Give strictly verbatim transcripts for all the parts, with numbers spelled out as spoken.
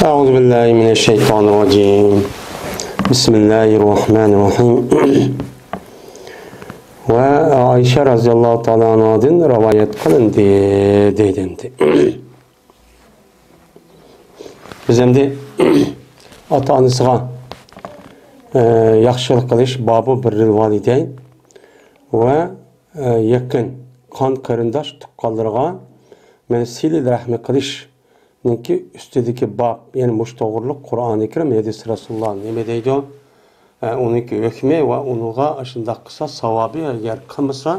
أعوذ بالله من الشيطان الرجيم. بسم الله الرحمن الرحيم. ۋە ئائىشە رەزىياللاھۇ تائالا ئەنھادىن رىۋايەت قىلىندى، دەيدۇ ئەمدى. بىز ئەمدى ئاتا-ئانىسىغا، ئە، ياخشىلىق قىلىش، بابۇ بىررىل ۋالىدەين، ۋە، ئە، يېقىن قان قېرىنداش تۇغقانلىرىغا مەن سىلە رەھمى قىلىشنىڭكى ئۈستىدىكى باب، يەنى مۇشۇ توغرۇلۇق قۇرئانى كەرىم، ھەدىس رەسۇلۇللا نېمە دەيدۇ؟ ئە، ئۇنىڭكى ھۆكمى ۋە ئۇنىڭغا ئاشۇنداق قىلسا ساۋابى، ئەگەر قىلمىسا،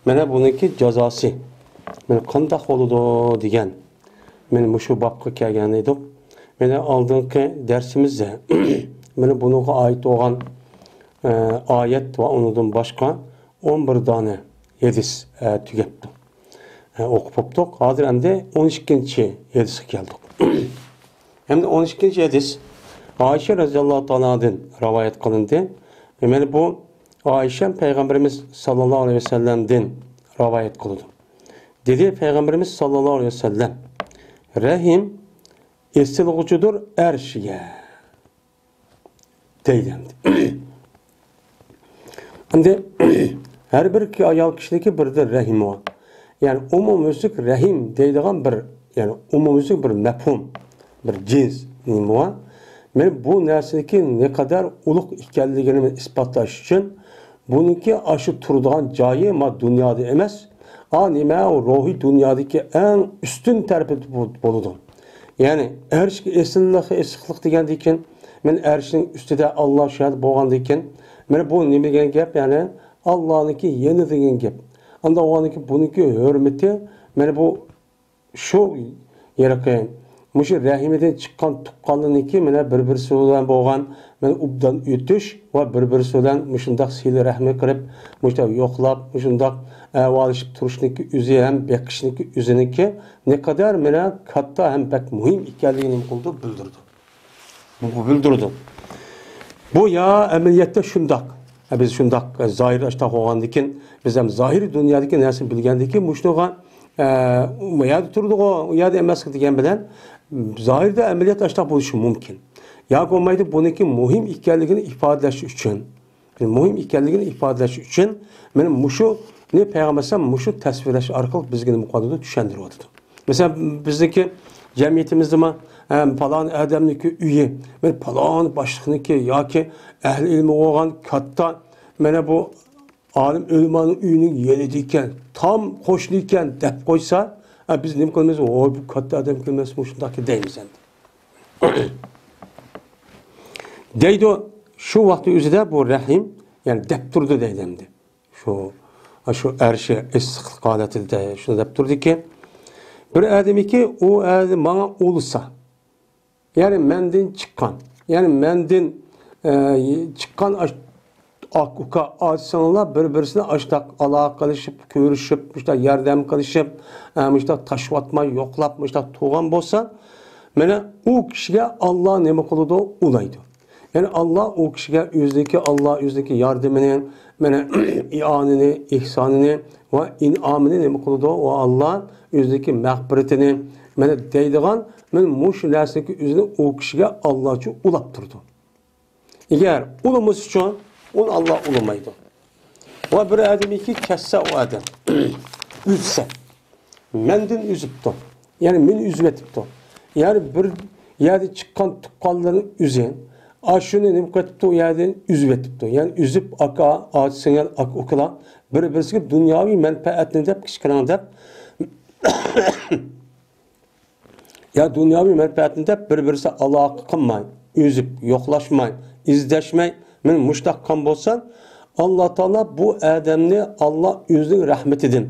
مانا بۇنىڭكى جازاسى، مانا قانداق بولىدۇ دېگەن. مانا مۇشۇ بابقا كەلگەن ئىدۇق. مانا ئالدىنقى دەرسىمىزدە مانا بۇنىڭغا ئائىت بولغان، ئە، ئايەت ۋە ئۇنىڭدىن باشقا ئون بىر دانە ھەدىس، ئە، تۈگەپتۇ. ئە، ئوقۇپ بوپتۇق. ھازىر ئەمدى ئون ئىككىنچى ھەدىسكە كەلدۇق. ھەمدە ئون ئىككىنچى ھەدىس ئائىشە رەزىياللاھۇ تائالادىن رىۋايەت قىلىندى. مانا بۇ ئائىشە پەيغەمبىرىمىز ساللاللاھۇ ئەلەيھى ۋەسەللەمدىن رىۋايەت قىلىدۇ. دېدى پەيغەمبىرىمىز ساللاللاھۇ ئەلەيھى ۋەسەللەم، رەھىم ئېسىلغۇچىدۇر ئەرشىگە. دەيدۇ ئەمدى. ئەمدى ھەر بىر ئايال كىشىنىڭكى بىردىن رەھىمى بار. يەنى ئومۇميۈزلۈك رەھىم دەيدىغان بىر، يەنى ئومۇميۈزلۈك بىر مەپھۇم، بىر جىنس نېمە بار. مەن بۇ نەرسىنىڭكى نەقەدەر ئۇلۇغ ئىكەنلىكىنى ئىسپاتلاش ئۈچۈن بۇنىڭكى ئاشۇ تۇرىدىغان جايى ما دۇنيادا ئەمەس، ئا نېمە، ئۇ روھىي دۇنيادىكى ئەڭ ئۈستۈن تەرىپى بولىدۇ. يەنى ئەرشكە ئېسىللىق، ئېسىقلىق دېگەندىكىن، مەن ئەرشنىڭ ئۈستىدە ئاللا شاھىت بولغاندىكىن، مانا بۇ نېمە دېگەن گەپ؟ يەنى ئاللانىڭكى يېنى دېگەن گەپ. ئانداق بولغاندىكىن بۇنىڭكى ھۆرمىتى، مانا بۇ شۇ ھېلىقى مۇشۇ رەھىمىدىن چىققان تۇغقانلىرىنىڭكى مانا بىر-بىرسى بىلەن بولغان مانا ئوبدان ئۆتۈش ۋە بىر-بىرسى بىلەن مۇشۇنداق سىلە رەھمى قىلىپ، مۇشۇنداق يوقلاپ، مۇشۇنداق ئەھۋاللىشىپ تۇرۇشنىڭكى ئۆزى ھەم بېقىشنىڭكى ئۆزىنىڭكى نەقەدەر مانا كاتتا ھەم بەك مۇھىم ئىكەنلىكىنى نېمە قىلىدۇ؟ بىلدۈرىدۇ. بۇ بىلدۈرىدۇ. بۇ يا ئەمەلىيەتتە شۇنداق. ئە، بىز شۇنداق، ئە، زاھىر ئاشتاق بولغاندىكىن، بىز ھەم زاھىر دۇنيادىكى نەرسىنى بىلگەندىكىن، مۇشۇنىغا، ئە، ئۇ يەردە تۇرىدىغۇ، ئۇ يەردە ئەمەسلىك دېگەن بىلەن، زاھىردا ئەمەلىيەت ئاشتاق بولۇشى مۇمكىن. ياكى بولمايدۇ، بۇنىڭكى مۇھىم ئىكەنلىكىنى ئىپادىلەش ئۈچۈن. مۇھىم ئىكەنلىكىنى ئىپادىلەش ئۈچۈن مانا مۇشۇنى پەيغەمبەر ئەلەيھىسسالام مۇشۇ تەسۋىرلەش ئارقىلىق بىزگە نېمە قىلىۋاتىدۇ؟ چۈشەندۈرۈۋاتىدۇ. مەسىلەن، بىزنىڭكى جەمئىيىتىمىزدىمۇ، ھە، پالان ئادەمنىڭكى ئۆيى، مانا پالان باشلىقنىڭكى ياكى ئەھلى ئىلمى بولغان كاتتا، مانا بۇ ئالىم ئۆلىمانىڭ ئۆيىنىڭ يېنىدا ئىكەن، تام قوشنا ئىكەن دەپ قويسا، ھە، بىز نېمە قىلىمىز؟ ۋوي، بۇ كاتتا ئادەم كەلمەس، مۇشۇنداق دەيمىز ئەمدى. دەيدۇ، شۇ ۋاقىتنىڭ ئۆزىدە بۇ رەھىم، يەنى دەپ تۇرىدۇ دەيدۇ ئەمدى. شۇ، شۇ ئەرشى ئىسسىقلىق ھالىتىدە شۇنى دەپ تۇرىدۇكى، بىر ئادەمكى ئۇ ئادەم ماڭا ئۇلىسا، يەنى مەندىن چىققان، يەنى مەندىن، ئە، چىققان ئاش-، ئاكا ئۇكا ئاچا-سىڭىللار بىر-بىرسىنى ئاشتاق ئالاقە قىلىشىپ، كۆرۈشۈپ، مۇشتاق ياردەم قىلىشىپ، ئە، مۇشتاق تاشلىۋاتماي، يوقلاپ، مۇشتاق تۇرغان بولسا، مانا ئۇ كىشىگە ئاللا نېمە قىلىدۇ؟ ئۇلايدۇ. يەنى ئاللا ئۇ كىشىگە ئۆزىنىڭكى، ئاللا ئۆزىنىڭكى ياردىمىنى، مانا ئىئانىنى، ئېھسانىنى ۋە ئىنئامىنى نېمە قىلىدۇ؟ ئۇ ئاللا ئۆزىنىڭكى مەغپىرىتىنى، مانا دەيدىغان، مانا مۇشۇ نەرسىنىڭكى ئۆزىنى ئۇ كىشىگە ئاللاچۇ ئۇلاپ تۇرىدۇ. ئەگەر ئۇلىمىسىچۇ، ئۇنى ئاللا ئۇلىمايدۇ. ۋە بىر ئادەمكى كەتسە ئۇ ئادەم، ئۈزسە، مەندىن ئۈزۈپتۇ. يەنى مېنى ئۈزۈۋېتىپتۇ. يەنى بىر يەردىن چىققان تۇغقانلىرىنى ئۈزۈپ، ئاشۇنى نېمە قىلىپتۇ، ئۇ يەردىن ئۈزۈۋېتىپتۇ. يەنى ئۈزۈپ، ئاكا، ئاچا-سىڭىل، ئاكا-ئۇكىلار بىر-بىرسىگە دۇنياۋى مەنپەئەتنى دەپ، كىچىككىنىڭ دەپ، يا دۇنياۋى مەنپەئەتنى دەپ بىر-بىرسى ئالاقە قىلماي، ئۈزۈپ، يوقلاشماي، ئىزدەشمەي، مانا مۇشۇنداق قىلغان بولسا، ئاللا تائالا بۇ ئادەمنى ئاللا ئۆزىنىڭ رەھمىتىدىن،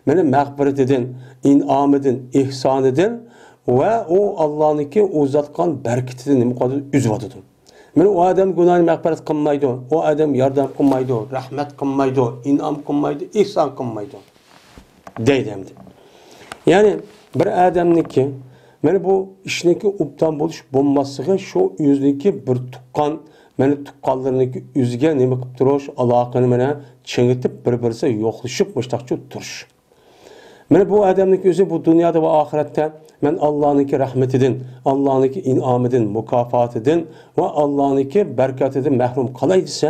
مانا مەغپىرىتىدىن، ئىنئامىدىن، ئېھسانىدىن ۋە ئۇ ئاللانىڭكى ئۇزاتقان بەرىكىتىدىن نېمە قىلىدۇ؟ ئۈزۈۋاتىدۇ. مانا ئۇ ئادەم گۇناھىنى مەغپىرەت قىلمايدۇ، ئۇ ئادەم ياردەم قىلمايدۇ، رەھمەت قىلمايدۇ، ئىنئام قىلمايدۇ، ئېھسان قىلمايدۇ. دەيدۇ ئەمدى. يەنى بىر ئادەمنىڭكى، مانا بۇ ئىشنىڭكى ئوبدان بولۇش بولماسلىقى شۇ ئۆزىنىڭكى بىر تۇغقان، مانا تۇغقانلىرىنىڭكى ئۆزىگە نېمە قىلىپ تۇرۇش، ئالاقىنى مانا چىڭىتىپ، بىر-بىرسى يوقلىشىپ، مۇشتاقچە تۇرۇش. مانا بۇ ئادەمنىڭكى ئۆزى بۇ دۇنيادا ۋە ئاخىرەتتە مەن ئاللانىڭكى رەھمىتىدىن، ئاللانىڭكى ئىنئامىدىن، مۇكاپاتىدىن ۋە ئاللانىڭكى بەرىكىتىدىن مەھرۇم قالاي دېسە،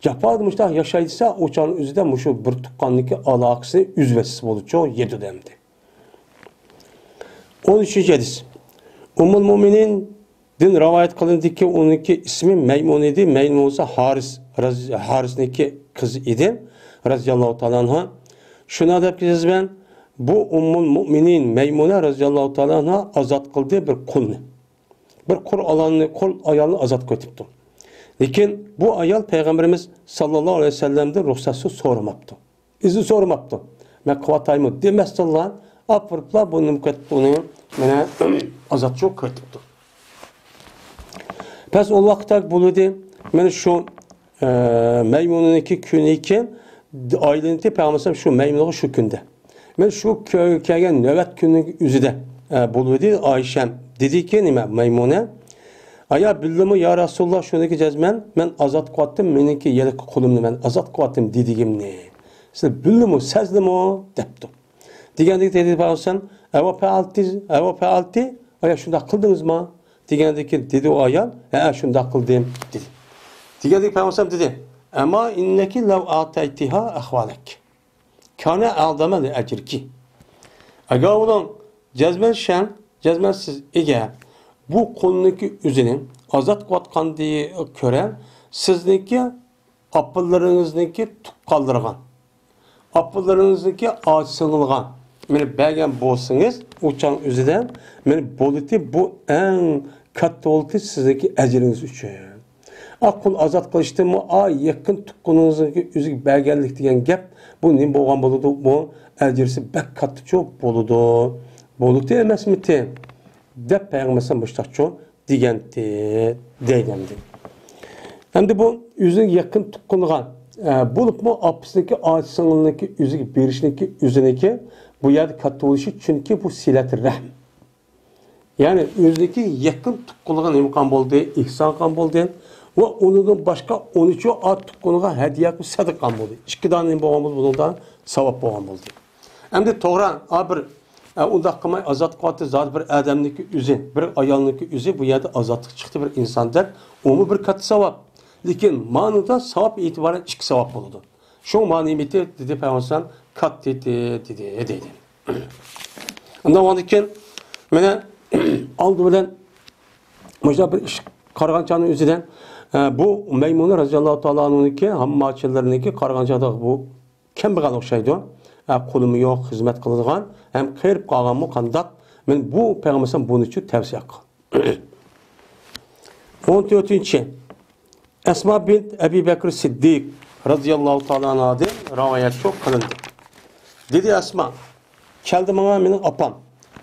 جاپادا مۇشۇنداق ياشاي دېسە، ئۇ چاغنىڭ ئۆزىدە مۇشۇ بىر تۇغقاننىڭكى ئالاقىسىنى ئۈزۈۋەتسە بولىدۇ، يېتىدۇ ئەمدى. ئون ئۈچىنچى ھەدىس. ئۇممۇل مۇئمىنىندىن رىۋايەت قىلىندىكى، ئۇنىڭكى ئىسمى مەيمۇن ئىدى. مەيمۇن بولسا ھارىس، راز-، ھارىسنىڭكى قىزى ئىدى، رەزىياللاھۇ تائالا ئانھا. شۇنداق دەپ يېزىمەن، بۇ ئۇممۇل مۇئمىنىن مەيمۇنە رەزىياللاھۇ تائالا ئانھا ئازاد قىلدى بىر قۇلنى. بىر قۇل ئايالنى، قۇل ئايالنى ئازاد قىلىۋېتىپتۇ. لېكىن بۇ ئايال پەيغەمبىرىمىز ساللاللاھۇ ئەلەيھى ۋەسەللەمدىن رۇخسەتسىز سورىماپتۇ. ئىزىن سورىماپتۇ. مەن قىلىۋاتايمۇ دېمەستىنلا، ئاپىرىپلا بۇ نېمە قىلىپتۇ ئۇنى، مانا، ئازاد قىلىپ كېتىپتۇ. پەس ئۇ ۋاقىتتا بولدى، مانا شۇ، ئە، مەيمۇنىنىڭكى كۈنى كېيىن ئايلىنىپتۇ پەيغەمبەر شۇ مەيمۇنغا شۇ كۈندە. مەن شۇ كۆ-، كەلگەن نۆۋەت كۈننىڭ ئۆزىدە، ئە، بولدى ئايشەم. دېدىكى، نېمە، مەيمۇنە؟ ئايا، بىلدىمۇ يا رەسۇلاللا، شۇنىكى جەزمەن، مەن ئازاد قىلىۋاتتىم، مېنىڭكى يەنىكى قۇلۇمنى مەن ئازاد قىلىۋاتتىم دېدىكىمنى. سىز بىلدىمۇ، سەزدىمۇ؟ دەپتۇ. دېگەندىكى دېدى پەيغەمبەر، ئەۋە پەئەلتى، ئەۋە پەئەلتى، ئايا، شۇنداق قىلدىڭىزما؟ دېگەندىكى دېدى ئۇ ئايال، ھە، شۇنداق قىلدىم، دېدى. دېگەندىكى پەيغەمبەر دېدى، ئەمما ئىننەكى لەۋ ئاتەيتىھا ئەخۋالەك. كانە ئەزەمە لە ئەجرىكى. ئەگەر ئۇنىڭ جەزمەن شەن، جەزمەن سىز ئەگەر بۇ قۇلنىڭكى ئۆزىنى ئازاد قىلىۋاتقاندىن كۆرە سىزنىڭكى ئاپىلىرىڭىزنىڭكى تۇغقانلىرىغا، ئاپىلىرىڭىزنىڭكى ئاچا-سىڭىلغا مېنى بەرگەن بولسىڭىز، ئۇ چاغ ئۆزىدە مېنى بولىتى بۇ ئەڭ كاتتا بولىتى سىزنىڭكى ئەجرىڭىز ئۈچۈن. ئا، قۇل ئازاد قىلىشتىنمۇ، ئا، يېقىن تۇغقىنىڭىزنىڭكى ئۆزىگە بەرگەنلىك دېگەن گەپ، بۇ نېمە بولغان بولىدۇ؟ بۇ ئەجرىسى بەك كاتتىچۇ بولىدۇ. بولىدۇ ئەمەسمىتى؟ دەپ پەيغەمبەر مۇشتاقچۇ دېگەنتى، دەيدۇ ئەمدى. ئەمدى بۇ ئۆزىنىڭ يېقىن تۇغقىنىغا، ئە، بولۇپمۇ ئاپىسىنىڭكى، ئاچا-سىڭىلنىڭكى ئۆزىگە بېرىشنىڭكى ئۆزىنىڭكى بۇ يەردە كاتتا بولۇشى، چۈنكى بۇ سىلەتى رەھىم. يەنى ئۆزىنىڭكى يېقىن تۇغقىنىغا نېمە قىلغان بولدى؟ ئېھسان قىلغان بولدى. ۋە ئۇنىڭدىن باشقا ئون ئۈچ ئا تۇغقىنىغا ھەدىيە قىلىپ سەدىقە قىلغان بولدى. ئىككى دانە نېمە بولغان بولدى؟ بۇنىڭدا ساۋاب بولغان بولدى. ئەمدى توغرا، ئا، بىر، ئە، ئۇنداق قىلماي ئازاد قىلىۋاتتى، زادى بىر ئادەمنىڭكى ئۆزى، بىر ئايالنىڭكى ئۆزى بۇ يەردە ئازادلىق چىقتى بىر ئىنساندەك، ئۇمۇ بىر كاتتا ساۋاب. لېكىن مانىدا ساۋاب ئېتىبارەن ئىككى ساۋاب بولىدۇ. شۇڭا ما نېمىتى دېدى پەيغەمبەر كاتتىتى دېدى، دەيدۇ. ئۇنداق بولغاندىن كېيىن، مانا، ئالدى بىلەن مۇشۇنداق بىر ئىش قارىغان چاغنىڭ ئۆزىدە، ئە، بۇ مەيمۇنە رەزىياللاھۇ تائالا ئانھۇنىڭكى ھامماچىلىرىنىڭكى قارىغان چاغدا بۇ كەمبەغەل ئوخشايدۇ. ئە، قۇلىمۇ يوق، خىزمەت قىلىدىغان، ھەم قېرىپ قالغانمۇ قانداق؟ مەن بۇ پەيغەمبەر بۇنىچۇ تەۋسىيە قىلغان. ئون تۆتىنچى، ئەسما بىنت ئەبى بەكرى سىددىق رەزىياللاھۇ تائالا ئانھادىن رىۋايەت قىلىندى. دېدى ئەسما، كەلدى ماڭا مېنىڭ ئاپام.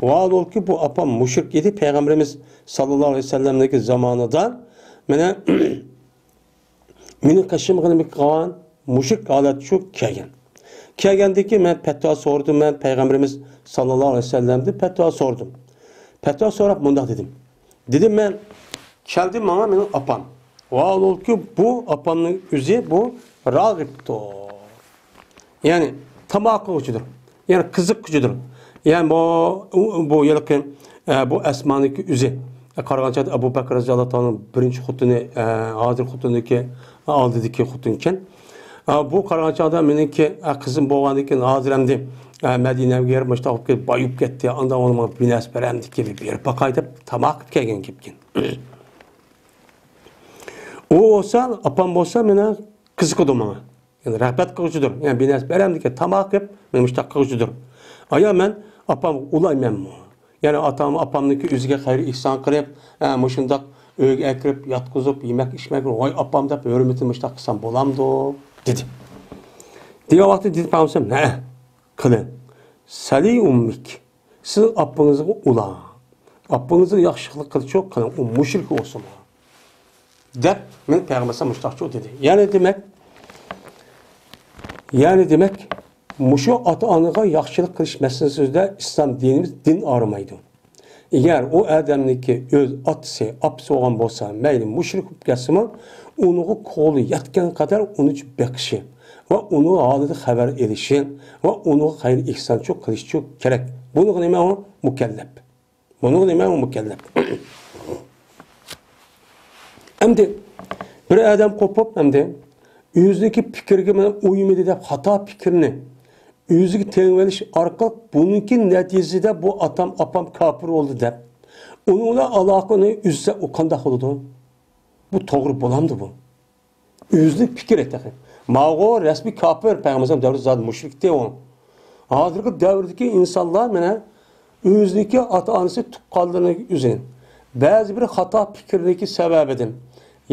ۋاھالۇلكى بۇ ئاپام مۇشرىك ئىدى، پەيغەمبىرىمىز ساللاللاھۇ ئەلەيھى ۋەسەللەمنىڭكى زامانىدا مانا مېنىڭ قېشىمغا نېمە قىلغان؟ مۇشرىك ھالەتتە شۇ كەلگەن. كەلگەندىن كېيىن مەن پەتىۋا سورىدىم، مەن پەيغەمبىرىمىز ساللاللاھۇ ئەلەيھى ۋەسەللەمدىن پەتىۋا سورىدىم. پەتىۋا سوراپ مۇنداق دېدىم. دېدىم مەن، كەلدى ماڭا مېنىڭ ئاپام. ۋاھالۇلكى بۇ ئاپامنىڭ ئۆزى بۇ راغىبتۇر. يەنى تاماق قىلغۇچىدۇر. يەنى قىزىققۇچىدۇر. يەنى بۇ، بۇ ھېلىقى، ئە، بۇ ئەسمانىڭكى ئۆزى. ئە، قارىغان چاغدا ئەبۇ بەكرى رەزىياللاھۇ تائالا ئانھۇنىڭ بىرىنچى خوتۇنى، ئە، ھازىر خوتۇنىكى، ئالدىدىكى خوتۇنكەن. ئە، بۇ قارىغان چاغدا مېنىڭكى، ئە، قىزىم بولغاندىن كېيىن ھازىر ئەمدى، ئە، مەدىنەگە بېرىپ مۇشۇنداق بولۇپ كېتىپ باي بولۇپ كەتتى. ئانداق ئۇنىڭغا بىر نەرسە بېرەمدىكىن، بېرىپ باقاي دەپ تاماق قىلىپ كەلگەن گەپكەن. ئۇ بولسا، ئاپام بولسا مانا قىزىقىدۇ ماڭا. يەنى رەغبەت قىلغۇچىدۇر. يەنى بىر نەرسە بەرەمدىكىن، تاماق قىلىپ، مېنى مۇشۇنداق قىلغۇچىدۇر. ئايا مەن ئاپامغا ئۇلايمەنمۇ؟ يەنى ئاتام، ئاپامنىڭكى ئۆزىگە خەير ئېھسان قىلىپ، ھە، مۇشۇنداق ئۆيگە ئەكىرىپ، ياتقۇزۇپ، يېمەك ئىچمەك، ۋاي ئاپام دەپ ھۆرمىتىنى مۇشۇنداق قىلسام بولامدۇ؟ دېدى. دېگەن ۋاقىتتا دېدى پەيغەمبەر، ھە، قىلىڭ. سەلي ئۇممىك. سىز ئاپىڭىزغا ئۇلاڭ. ئاپىڭىزغا ياخشىلىق قىلچۇ قىلىڭ، ئۇ مۇشرىك بولسىمۇ. دەپ مېنىڭ پەيغەمبەر مۇشتاقچۇ دېدى. يەنى دېمەك، يەنى دېمەك، مۇشۇ ئاتا-ئانىغا ياخشىلىق قىلىش مەسىلىسىدە ئىسلام دىنىمىز دىن ئايرىمايدۇ. ئەگەر ئۇ ئادەمنىڭكى ئۆز ئاتىسى، ئاپىسى بولغان بولسا، مەيلى مۇشرىك بولۇپ كەتسىمۇ، ئۇنىڭغا قولى يەتكەن قەدەر ئۇنى بېقىشى، ۋە ئۇنىڭ ھالىدىن خەۋەر ئېلىشىڭ ۋە ئۇنىڭغا خەير ئېھسانچۇ قىلىشچۇ كېرەك. بۇنىڭغا نېمە ئۇ؟ مۇكەللەپ. بۇنىڭغا نېمە ئۇ؟ مۇكەللەپ. ئەمدى بىر ئادەم قوپۇپ، ئەمدى ئۆزىنىڭكى پىكرىگە مانا ئۇيمىدى دەپ خاتا پىكىرنى ئۆزىگە تېڭىۋېلىش ئارقىلىق بۇنىڭكى نەتىجىسىدە بۇ ئاتام، ئاپام كاپىر بولدى دەپ ئۇنىڭ بىلەن ئالاقىنى ئۈزسە ئۇ قانداق بولىدۇ؟ بۇ توغرا بولامدۇ بۇ؟ ئۆزىنىڭ پىكرى تېخى. ماۋۇ رەسمىي كاپىر، پەيغەمبەر دەۋرىدە زادى مۇشرىك ئىدى ئۇ. ھازىرقى دەۋردىكى ئىنسانلار مانا ئۆزىنىڭكى ئاتا-ئانىسى، تۇغقانلىرىنىڭ ئۆزىنى بەزى بىر خاتا پىكىرنىڭكى سەۋەبىدىن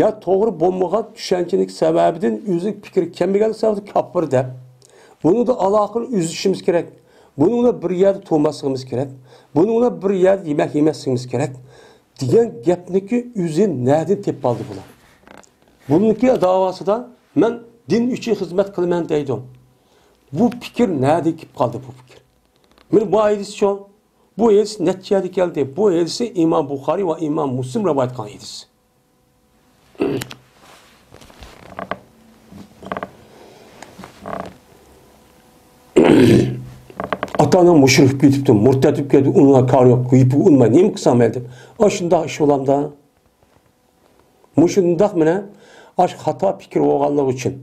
يا توغرا بولمىغان چۈشەنچىنىڭكى سەۋەبىدىن ئۆزىنىڭ پىكرى كەلمىگەنلىك سەۋەبىدىن كاپىر دەپ، بۇنىڭدا ئالاقىنى ئۈزۈشىمىز كېرەك. بۇنىڭ بىلەن بىر يەردە تۇرماسلىقىمىز كېرەك. بۇنىڭ بىلەن بىر يەردە يېمەك يېمەسلىكىمىز كېرەك دېگەن گەپنىكى ئۆزى نەدىن تېپىپ ئالدى بۇلار؟ بۇنىڭكى داۋاسىدا مەن دىن ئۈچۈن خىزمەت قىلىمەن دەيدۇ. بۇ پىكىر نەدىن كېلىپ قالدى بۇ پىكىر؟ مانا بۇ ھەدىسچۇ. بۇ ھەدىس نەچچە يەردە كەلدى. بۇ ھەدىسنى ئىمام بۇخارىي ۋە ئىمام مۇسلىم رىۋايەت قىلغان ھەدىس. ئاتا-ئاناڭ مۇشرىك بولۇپ كېتىپتۇ، مۇرتەت بولۇپ كەتتى، ئۇنىڭغا كارى يوق، يېپىغا ئۇنىماي نېمە قىلساڭ مەيلى دەپ. ئاشۇنداق ئىش بولامدا؟ مۇشۇنداق مانا، ئاش خاتا پىكىر بولغانلىقى ئۈچۈن،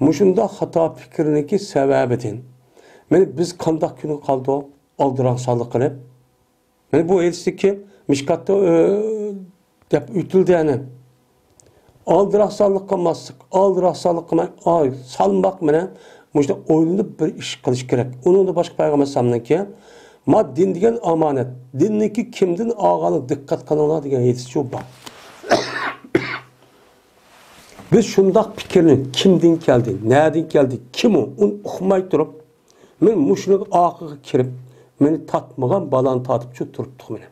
مۇشۇنداق خاتا پىكىرنىڭكى سەۋەبىدىن، مانا بىز قانداق كۈنگە قالدۇق؟ ئالدىراقسانلىق قىلىپ، مانا بۇ ھەدىستىكى مىشكاتتا، ئۆ، دەپ ئۆتۈلدى يەنى. ئالدىراقسانلىق قىلماسلىق، ئالدىراقسانلىق قىلماي، ئاي، سالماق بىلەن مۇشۇنداق ئويلىنىپ بىر ئىش قىلىش كېرەك. ئۇنىڭدا باشقا پەيغەمبەر ئەلەيھىسسالامنىڭكى، «ما دىن دېگەن ئامانەت، دىننىكى كىمدىن ئالغانلىقىغا دىققەت قىلىڭلار» دېگەن ھەدىسچۇ بار. بىز شۇنداق پىكىرنى كىمدىن كەلدى، نەدىن كەلدى، كىم ئۇ، ئۇنى ئۇقماي تۇرۇپ، مەن مۇشۇنىڭ ئاقىغا كىرىپ، مېنى تارتمىغان بالانى تارتىپچۇ تۇرۇپتۇق مانا.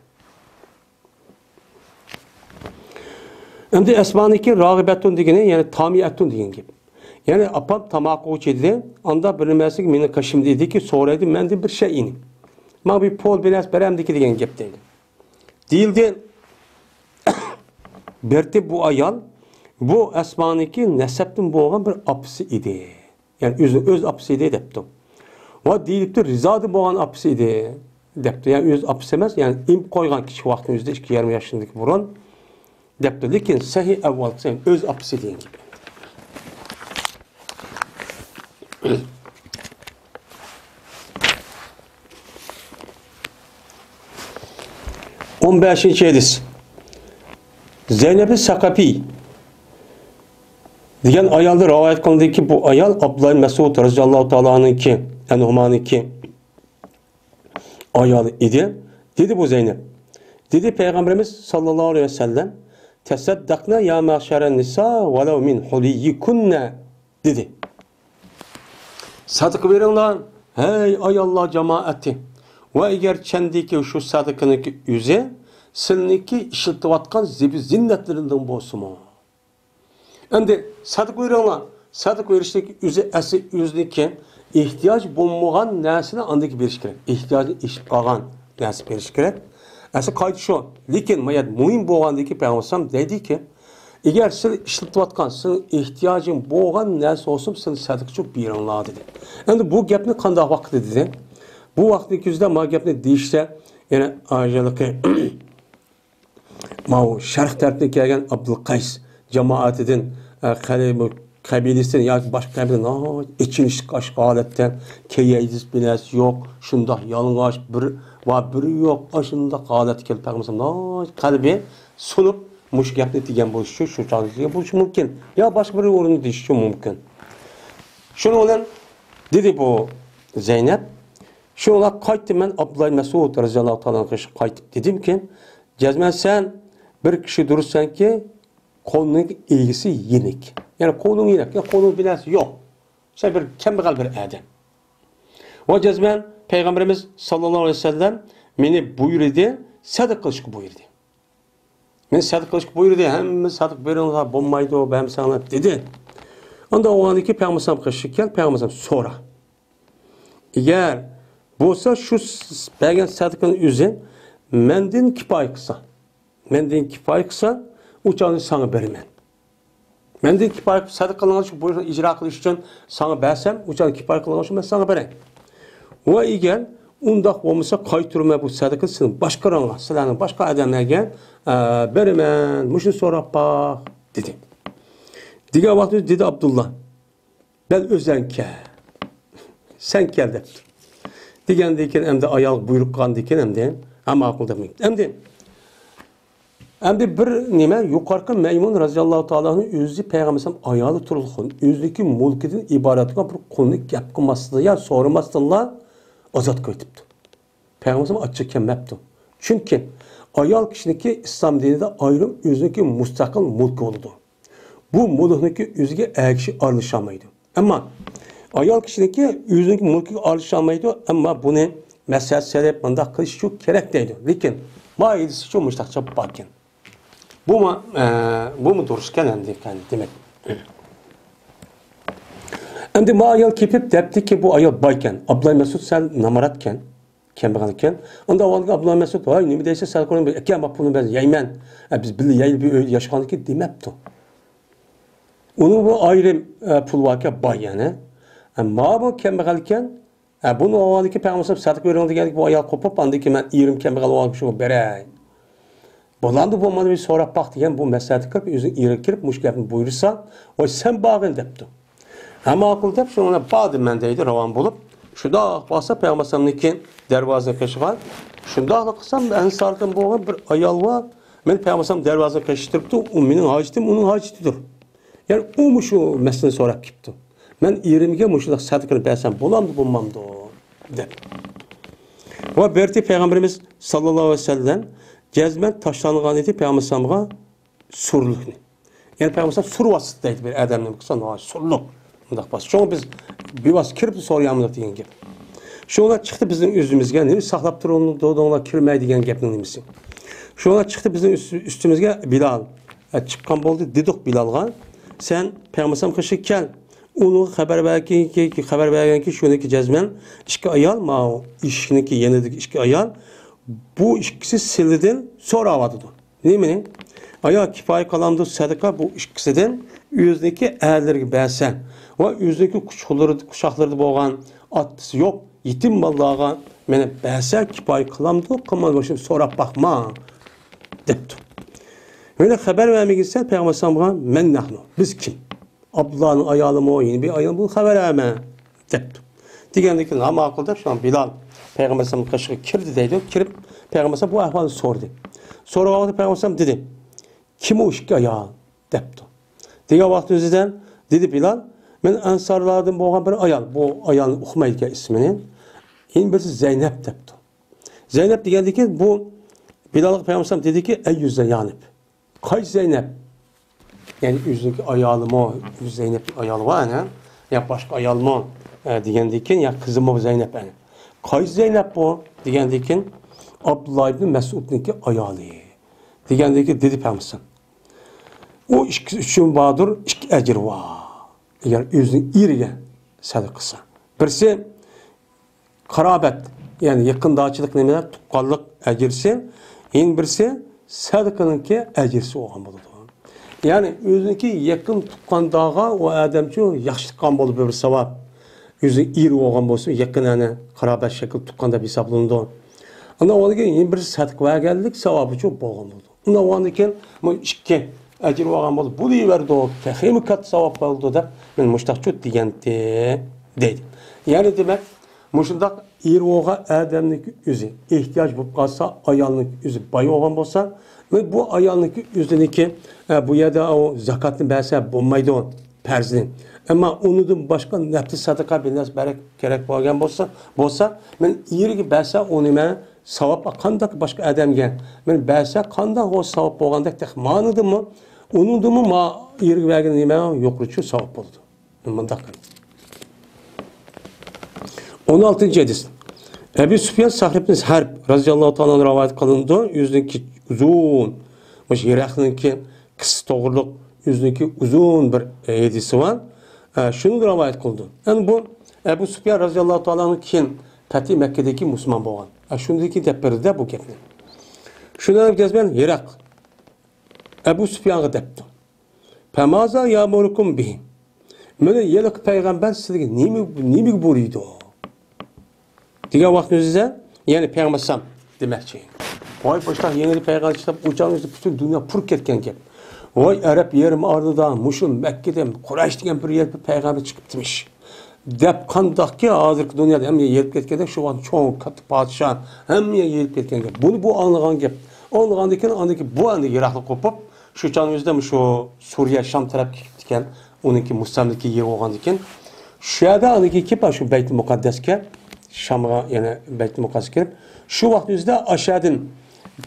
ئەمدى ئەسمانىكى راغىبەتۇن دېگىنى، يەنى تامىئەتۇن دېگەن گەپ. يەنى ئاپام تاماق ئوچى دېدى، ئاندا بىر نېمەسىگە مېنىڭ قېشىمدا ئىدىكى، سورايدۇ مەندىن بىر شەيئىنى. ماڭا بىر پۇل، بىر نەرسە بېرەمدىكى دېگەن گەپ دەيدۇ. دېيىلدى، بەرتى بۇ ئايال، بۇ ئەسمانىكى نەسەبتىن بولغان بىر ئاپىسى ئىدى. يەنى ئۆزى، ئۆز ئاپىسى ئىدى دەپتۇ. ۋە دېيىلىپتۇ، رىزادىن بولغان ئاپىسى ئىدى دەپتۇ. يەنى ئۆز ئاپىسى ئەمەس، يەنى ئېمىپ قويغان كىچىك ۋاقتىنىڭ ئۆزىدە ئىككى يېرىم ياشىدىن بۇرۇن دەپتۇ. لېكىن سەھىھ ئەھۋال دېسە، ئۆز ئاپىسى دېگەن گەپ. ئون بەشىنچى ھەدىس. زەينەبى سەقەپى دېگەن ئايالدىن رىۋايەت قىلىندىكى، بۇ ئايال ئابدۇللا ئىبن مەسئۇد رەزىياللاھۇ تائالا ئەنھۇمانىڭكى ئايالى ئىدى. دېدى بۇ زەينەپ. دېدى پەيغەمبىرىمىز ساللاللاھۇ ئەلەيھى ۋەسەللەم، «تەسەددەقنە يا مەشەرەن نىسا ۋەلەۋ مىن ھۇلىييىكۇننە» دېدى. سەدىقە بېرىڭلار، ھەي ئاياللار جامائەتى. ۋە ئەگەر چەندىكى شۇ سەدىقىنىڭكى ئۆزى سىلىنىڭكى ئىشلىتىۋاتقان زىبۇ زىننەتلىرىڭدىن بولسىمۇ. ئەمدى سەدىقە بېرىڭلار. سەدىقە بېرىشتىكى ئۆزى ئەسلى ئۆزىنىڭكى ئېھتىياج بولمىغان نەرسىنى ئاندىكى بېرىش كېرەك. ئېھتىياجى ئېشىپ قالغان نەرسە بېرىش كېرەك. ئەسلى قائىدە شۇ. لېكىن مايەت مۇھىم بولغاندىكى پەيغەمبەر دەيدىكى، ئەگەر سىز ئىشلىتىۋاتقان، سىزنىڭ ئېھتىياجىڭ بولغان نەرسە بولسىمۇ، سىز سەدىقىچۇ بېرىڭلار دېدى. ئەمدى بۇ گەپنى قانداق ۋاقىتتا دېدى؟ بۇ ۋاقىتنىڭ كۆزىدە ما گەپنى دېيىشتە، يەنە ئاجىلىقى ماۋۇ شەرق تەرەپتىن كەلگەن ئابدۇل قەيس جامائىتىدىن، ئە، قەلە-، بۇ قەبىلىسىدىن ياكى باشقا قەبىلە ناھايىتى ئېچىنىشلىق ئاشۇ ھالەتتە، كېيەيدىس بىنەسى يوق، شۇنداق يالىڭاچ، بىر ۋە بىرى يوق، ئاشۇنداق ھالەتتە كېلىپ پەيغەمبەر ناھايىتى قەلبى سۇنۇپ، مۇشۇ گەپنى دېگەن بولۇشى، شۇ چاغدا دېگەن بولۇشى مۇمكىن. يا باشقا بىر ئورۇندا دېيىشى مۇمكىن. شۇنىڭ بىلەن دېدى بۇ زەينەپ، شۇنىڭ بىلەن قايتتىم مەن ئابدۇللا مەسئۇد رەزىياللاھۇ تائالا ئەنھۇغا قايتىپ دېدىمكى، جەزمەن سەن بىر كىشى دۇرۇسەنكى، قولنىڭ ئىگىسى يېنىك. يەنى قولۇڭ يېنىك، يا قولۇڭ بىنەسى يوق. سەن بىر كەمبەغەل بىر ئادەم. ۋە جەزمەن پەيغەمبىرىمىز ساللاللاھۇ ئەلەيھى ۋەسەللەم مېنى بۇيرۇدى، سەدىقە قىلىشقا بۇيرۇدى. مېنى سەدىقە قىلىشقا بۇيرۇدى، ھەممە سەدىقە بېرىڭلار، بولمايدۇ، بەرمىسەڭلار دېدى. ئاندىن ئۇنىڭدىن كېيىن پەيغەمبەر ئەلەيھىسسالام قېشىغا كەل، پەيغەمبەر ئەلەيھىسسالام سورا. ئەگەر بولسا شۇ س-، بەرگەن سەدىقىنى ئۆزى مەندىن كىپايە قىلسا، مەندىن كىپايە قىلسا، ئۇ چاغدا ساڭا بېرىمەن. مەندىن كىپايە قىلىپ سەدىقە قىلىنغان شۇ بۇيرۇقنى ئىجرا قىلىش ئۈچۈن ساڭا بەرسەم، ئۇ چاغدا كىپايە قىلىنغان شۇ مەن ساڭا بېرەي. ۋە ئەگەر ئۇنداق بولمىسا، قايتۇرىمەن بۇ سەدىقىنى سېنىڭ باشقىلارغا، سىلەرنىڭ باشقا ئادەملەرگە، ئە، بېرىمەن، مۇشۇنى سوراپ باق، دېدى. دېگەن ۋاقتىدا دېدى ئابدۇللا، بەل ئۆزەڭ كەل. سەن كەل دەپتۇ. دېگەندىن كېيىن ئەمدى ئايالغا بۇيرۇق قىلغاندىن كېيىن ئەمدى، ھە، ماقۇل دەپ. ئەمدى، ئەمدى بىر نېمە، يۇقىرىقى مەيمۇن رەزىياللاھۇ تائالا ئەنھۇ ئۆزى پەيغەمبەر ئەلەيھىسسالام ئايالى تۇرۇلغان ئۆزىنىڭكى مۇلكىدىن ئىبارەت بولغان بىر قۇلنى گەپ قىلماستىن يا سورىماستىنلا ئازاد قىلىۋېتىپتۇ. پەيغەمبەر ئەلەيھىسسالام ئاچچىقى كەلمەپتۇ. چۈنكى ئايال كىشىنىڭكى ئىسلام دىنىدا ئايرىم ئۆزىنىڭكى مۇستەقىل مۇلكى بولىدۇ. بۇ مۇلكنىڭكى ئۆزىگە ئەر كىشى ئارىلىشالمايدۇ. ئەمما ئايال كىشىنىڭكى ئۆزىنىڭكى مۇلكىغا ئارىلىشالمايدۇ، ئەمما بۇنى مەسلىھەت سېلىپ مۇنداق قىلىشچۇ كېرەك دەيدۇ. لېكىن ماھىيىتىچۇ مۇشۇنداقچە باركەن. بۇمۇ، ئە، بۇمۇ دۇرۇسكەن ئەمدى، دېمەك. ئەمدى ما ئايال كېپىپ دەپتىكى، بۇ ئايال بايكەن. ئابدۇللا مەسۇد سەل نامراتكەن، كەمبەغەلكەن. ئۇندا ئاۋۋالقى ئابدۇللا مەسۇد، ۋاي، نېمە دەيسەن، سەل قويۇڭ، ئەكە، ما پۇلنى مەن يەيمەن. ئە، بىز بىللە يەيلى بىر ئۆيدە ياشىغاندىكىن دېمەپتۇ. ئۇنىڭ بۇ ئايرىم، ئە، پۇل باركەن، باي يەنى. ئە، ما بۇ كەمبەغەلكەن. ھە، بۇنى ئاڭلىغاندىن كېيىن پەيغەمبەر سەدىقە بېرىڭ دېگەندىكىن بۇ ئايال قوپۇپ، ئاندىن كېيىن مەن ئېرىم كەمبەغەل بولغان شۇغا بېرەي. بولامدۇ بولمامدۇ بىر سوراپ باق دېگەن بۇ مەسلىھەتكە كىرىپ، ئۆزىنىڭ ئېرىگە كىرىپ مۇشۇ گەپنى بۇيرۇسا، ۋاي سەن بارغىن دەپتۇ. ھە ماقۇل دەپ شۇنىڭ بىلەن باردىم مەن دەيدۇ، راۋان بولۇپ. شۇنداق بارسا پەيغەمبەر ئەلەيھىسسالامنىڭكى دەرۋازىنىڭ قېشىغا، شۇنداقلا قىلسام ئەنساردىن بولغان بىر ئايال بار. مەن پەيغەمبەر ئەلەيھىسسالام دەرۋازىنىڭ قېشىدا تۇرۇپتۇ، ئۇ مېنىڭ ھاجىتىم ئۇنىڭ ھاجىتىدۇر. يەنى ئۇمۇ شۇ مەسىلىنى سوراپ كېپتۇ. مەن ئېرىمگە مۇشۇنداق سەدىقىنى بەرسەم بولامدۇ، بولمامدۇ؟ دەپ. ۋە بەرتى پەيغەمبىرىمىز ساللاللاھۇ ئەلەيھى ۋەسەللەم جەزمەن تاشلانغان ئىدى پەيغەمبەر ئەلەيھىسسالامغا سۇرلۇقنى. يەنى پەيغەمبەر ئەلەيھىسسالام سۇر باستى دەيدۇ بىر ئادەمنى، سۇرلۇق. مۇنداق باس. شۇڭا بىز بىۋاسىتە كىرىپ سورىيالمىدۇق دېگەن گەپ. شۇڭا چىقتى بىزنىڭ ئۆزىمىزگە، نېمە ساقلاپ تۇرۇڭلار كىرمەي دېگەن گەپنىڭ نېمىسى. شۇڭا چىقتى بىزنىڭ ئۈست-، ئۈستىمىزگە بىلال. ئە، چىققان بولدى، دېدۇق بىلالغا، سەن پەيغەمبەر ئەلەيھىسسالام قېشىغا كەل. ئۇنىڭغا خەۋەر بەرگىنكى، خەۋەر بەرگەنكى شۇنىڭكى جەزمەن ئىككى ئايال، ماۋۇ ئىشىكنىڭكى يېنىدىكى ئىككى ئايال، بۇ ئىككىسى سىلىدىن سوراۋاتىدۇ. نېمىنى؟ ئايا كىپايە قالامدۇ سەدىقە بۇ ئىككىسىدىن ئۆزىنىڭكى ئەرلىرىگە بەرسە ۋە ئۆزىنىڭكى قۇچاقلىرىدا، قۇچاقلىرىدا بولغان ئاتىسى يوق يېتىم بالىلارغا مېنى بەرسە كىپايە قىلامدۇ، قىلمامدۇ، شۇنى سوراپ باقما، دەپتۇ. يەنە خەۋەر بەرمىگىنسەن پەيغەمبەر ئەلەيھىسسالامغا، مەن نەھنۇ، بىز كىم؟ ئابدۇللانىڭ ئايالىمۇ، يەنە بىر ئايال بۇ خەۋەر بەرمە، دەپتۇ. دېگەندىن كېيىن، ھە ماقۇل دەپ، شۇڭا بىلال پەيغەمبەر ئەلەيھىسسالام قېشىغا كىردى دەيدۇ. كىرىپ پەيغەمبەر ئەلەيھىسسالام بۇ ئەھۋالنى سورىدى. سورىغان ۋاقتىدا پەيغەمبەر ئەلەيھىسسالام دېدى، كىم ئۇ ئىككى ئايال؟ دەپتۇ. دېگەن ۋاقتىمىزدا دېدى بىلال، مەن ئەنسارلاردىن بولغان بىر ئايال، بۇ ئايالنى ئۇقمايدىكەن ئىسمىنى. يەنە بىرسى زەينەپ دەپتۇ. زەينەپ دېگەندىن كېيىن بۇ بىلالغا پەيغەمبەر ئەلەيھىسسالام دېدىكى، ئەييۇ زەينەپ؟ قايسى زەينەپ؟ يەنى ئۆزىنىڭكى ئايالىمۇ، ئۆزى زەينەپنىڭ ئايالى بار ئەنە. يا باشقا ئايالمۇ، ئە، دېگەندىن كېيىن، يا قىزىمۇ زەينەپ ئەنە. قايسى زەينەپ بۇ؟ دېگەندىن كېيىن، ئابدۇللا ئىبنى مەسئۇدنىڭكى ئايالى. دېگەندىن كېيىن دېدى پەيغەمبەر ئەلەيھىسسالام، ئۇ ئىككىسى ئۈچۈن باردۇر، ئىككى ئەجىر بار. ئەگەر ئۆزىنىڭ ئېرىگە سەدىقە قىلسا. بىرسى قارابەت، يەنى يېقىندارچىلىق نېمىلەر، تۇغقانلىق ئەجىرسى، يەنە بىرسى سەدىقىنىڭكى ئەجىرسى بولغان بولىدۇ. يەنى ئۆزىنىڭكى يېقىن تۇغقاندارغا ئۇ ئادەمچۇ ياخشىلىق قىلغان بولىدۇ بىر ساۋاب. ئۆزى ئېرى بولغان بولسا، يېقىن، يەنى قارابەت شەكىل تۇغقان دەپ ھېسابلىنىدۇ. ئاندىن ئۇنىڭ كېيىن يەنە بىرسى سەدىقە بەرگەنلىك ساۋابىچۇ بولغان بولىدۇ. ئۇنداق بولغاندىن كېيىن بۇ ئىككى ئەجىر بولغان بولسا، بولۇۋېرىدۇ، تېخىمۇ كاتتا ساۋاب بولىدۇ دەپ مەن مۇشتاقچۇ دېگەنتى، دەيدۇ. يەنى دېمەك، مۇشۇنداق ئېرى بولغان ئادەمنىڭكى ئۆزى ئېھتىياج بولۇپ قالسا، ئايالنىڭكى ئۆزى باي بولغان بولسا، بۇ ئايالنىڭكى ئۆزىنىڭكى، ئە، بۇ يەردە ئۇ زاكاتنى بەرسە بولمايدۇ، پەرزنى. ئەمما ئۇنىڭدىن باشقا نەپلى سەدىقە بىر نەرسە بەرەك كېرەك بولغان بولسا، بولسا، مەن ئېرىگە بەرسە ئۇنى مەن ساۋاب قانداق باشقا ئادەمگە مەن بەرسە قانداق ئۇ ساۋاب بولغاندەك تېخى مانىدىمۇ، ئۇنىڭدىمۇ ما ئېرىگە بەرگەن نېمە يۇقىرىچۇ ساۋاب بولىدۇ. مۇنداق. ئون ئالتىنچى ھەدىس. ئەبۇ سۇفيان سەخر ئىبن ھەرب رەزىياللاھۇ تائالا ئەنھۇ رىۋايەت قىلىنىدۇ. ئۆزىنىڭكى ئۇزۇن، مۇشۇ ھېرەقلىنىڭكى قىسسىسى توغرۇلۇق ئۆزىنىڭكى ئۇزۇن بىر ھەدىسى بار. ئە، شۇنى رىۋايەت قىلىدۇ. يەنى بۇ ئەبۇ سۇفيان رەزىياللاھۇ تائالا ئەنھۇ كېيىن پەتھى مەككىدىكى مۇسۇلمان بولغان. ئە، شۇندىن كېيىن دەپ بېرىدۇ بۇ گەپنى. شۇنى دەپ گەزمەن ھېرەق ئەبۇ سۇفيانغا دەپتۇ. فماذا يأمركم به؟ مانا ھېلىقى پەيغەمبەر سىلەرگە نېمە، نېمىگە بۇيرۇيدۇ؟ دېگەن ۋاقىتنىڭ ئۆزىدە، يەنى پەيغەمبەر ئەلەيھىسسالام دېمەكچى. ۋاي، باشتا يېڭى پەيغەمبەر چىقىپ، ئۇ چاغنىڭ ئۆزىدە پۈتۈن دۇنيا پۇر كەتكەن گەپ. ۋاي، ئەرەب يېرىم ئارىلىدا مۇشۇ مەككىدە قۇرەيش دېگەن بىر يەردە پەيغەمبەر چىقىپتىمىش، دەپ قانداقكى ھازىرقى دۇنيادا ھەممە يېرىپ كەتكەندەك، شۇ ۋاقىت چوڭ كاتتا پادىشاھ ھەممە يېرىپ كەتكەن گەپ. بۇنى بۇ ئاڭلىغان گەپ. ئاڭلىغاندىن كېيىن، ئاندىن كېيىن بۇ ئەمدى يىراقلىق قوپۇپ، شۇ چاغنىڭ ئۆزىدە مۇشۇ سۈرىيە، شام تەرەپكە كېتىپتىكەن. ئۇنىڭكى مۇستەملىكە يېرى بولغاندىكىن، شۇ يەردە ئاندىن كېيىن كېلىپ، شۇ بەيتۇل مۇقەددەسكە، شامغا، يەنە بەيتۇل مۇقەددەسكە كىرىپ، شۇ ۋاقىت ئۆزىدە ئاشەدىن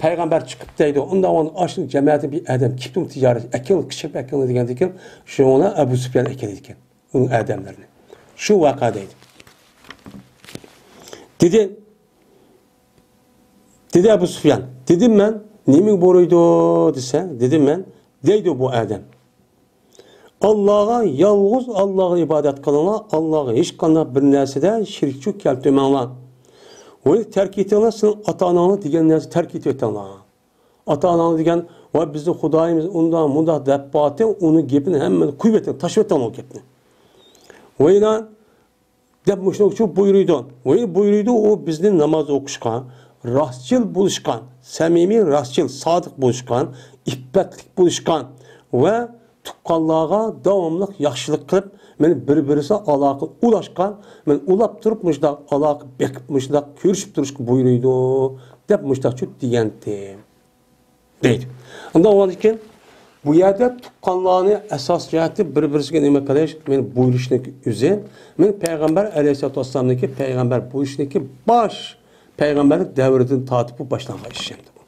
پەيغەمبەر چىقىپ دەيدۇ. ئۇنداق بولغاندا ئاشۇ جەمەتى بىر ئادەم كېپتۇ تىجارەت، ئەكىل، كىشىپ ئەكىل دېگەندىكىن، شۇنى ئەبۇ سۇفيان ئەكېلىدىكەن، ئۇنىڭ ئادەملىرىنى. شۇ ۋەقە دەيدۇ. دېدى، دېدى ئەبۇ سۇفيان، دېدىم مەن، نېمىگە بۇيرۇيدۇ دېسە، دېدىم مەن، دەيدۇ بۇ ئادەم. ئاللاغا، يالغۇز ئاللاغا ئىبادەت قىلىڭلار، ئاللاغا ھېچقانداق بىر نەرسىدە شېرىكچىلىك كەلتۈرمەڭلار. ۋە تەرك ئېتىڭلار، سىزنىڭ ئاتا-ئاناڭلار دېگەن نەرسە تەرك ئېتىۋېتىڭلار. ئاتا-ئاناڭلار دېگەن، ۋاي بىزنىڭ خۇدايىمىز ئۇنداق، مۇنداق دەپ بارتى، ئۇنىڭ گېپىنى ھەممىنى قويۇۋېتىڭ، تاشلىۋېتىڭلار ئۇ گەپنى. ۋە يەنە دەپ مۇشۇنىڭ ئۈچۈن بۇيرۇيدۇ. ۋە بۇيرۇيدۇ، ئۇ بىزنى ناماز ئوقۇشقا، راستچىل بولۇشقا، سەمىمىي، راستچىل، سادىق بولۇشقا، ئىپپەتلىك بولۇشقا ۋە تۇغقانلارغا داۋاملىق ياخشىلىق قىلىپ، مانا بىر-بىرسىگە ئالاقە ئۇلاشقا، مانا ئۇلاپ تۇرۇپ مۇشۇنداق ئالاقە بېقىپ، مۇشۇنداق كۆرۈشۈپ تۇرۇشقا بۇيرۇيدۇ، دەپ مۇشۇنداقچۇ دېگەنتى. دەيدۇ. ئۇنداق بولغاندىكىن، بۇ يەردە تۇغقانلارنى ئاساس جەھەتتە بىر-بىرسىگە نېمە قىلىش، مېنى بۇيرۇشنىڭ ئۆزى، مېنى پەيغەمبەر ئەلەيھىسسالاتۇ ۋەسسالامنىڭكى پەيغەمبەر بۇيرۇشنىڭكى باش پەيغەمبەرلىك دەۋرىدىن تارتىپ بۇ باشلانغان ئىش ئەمدى بۇ.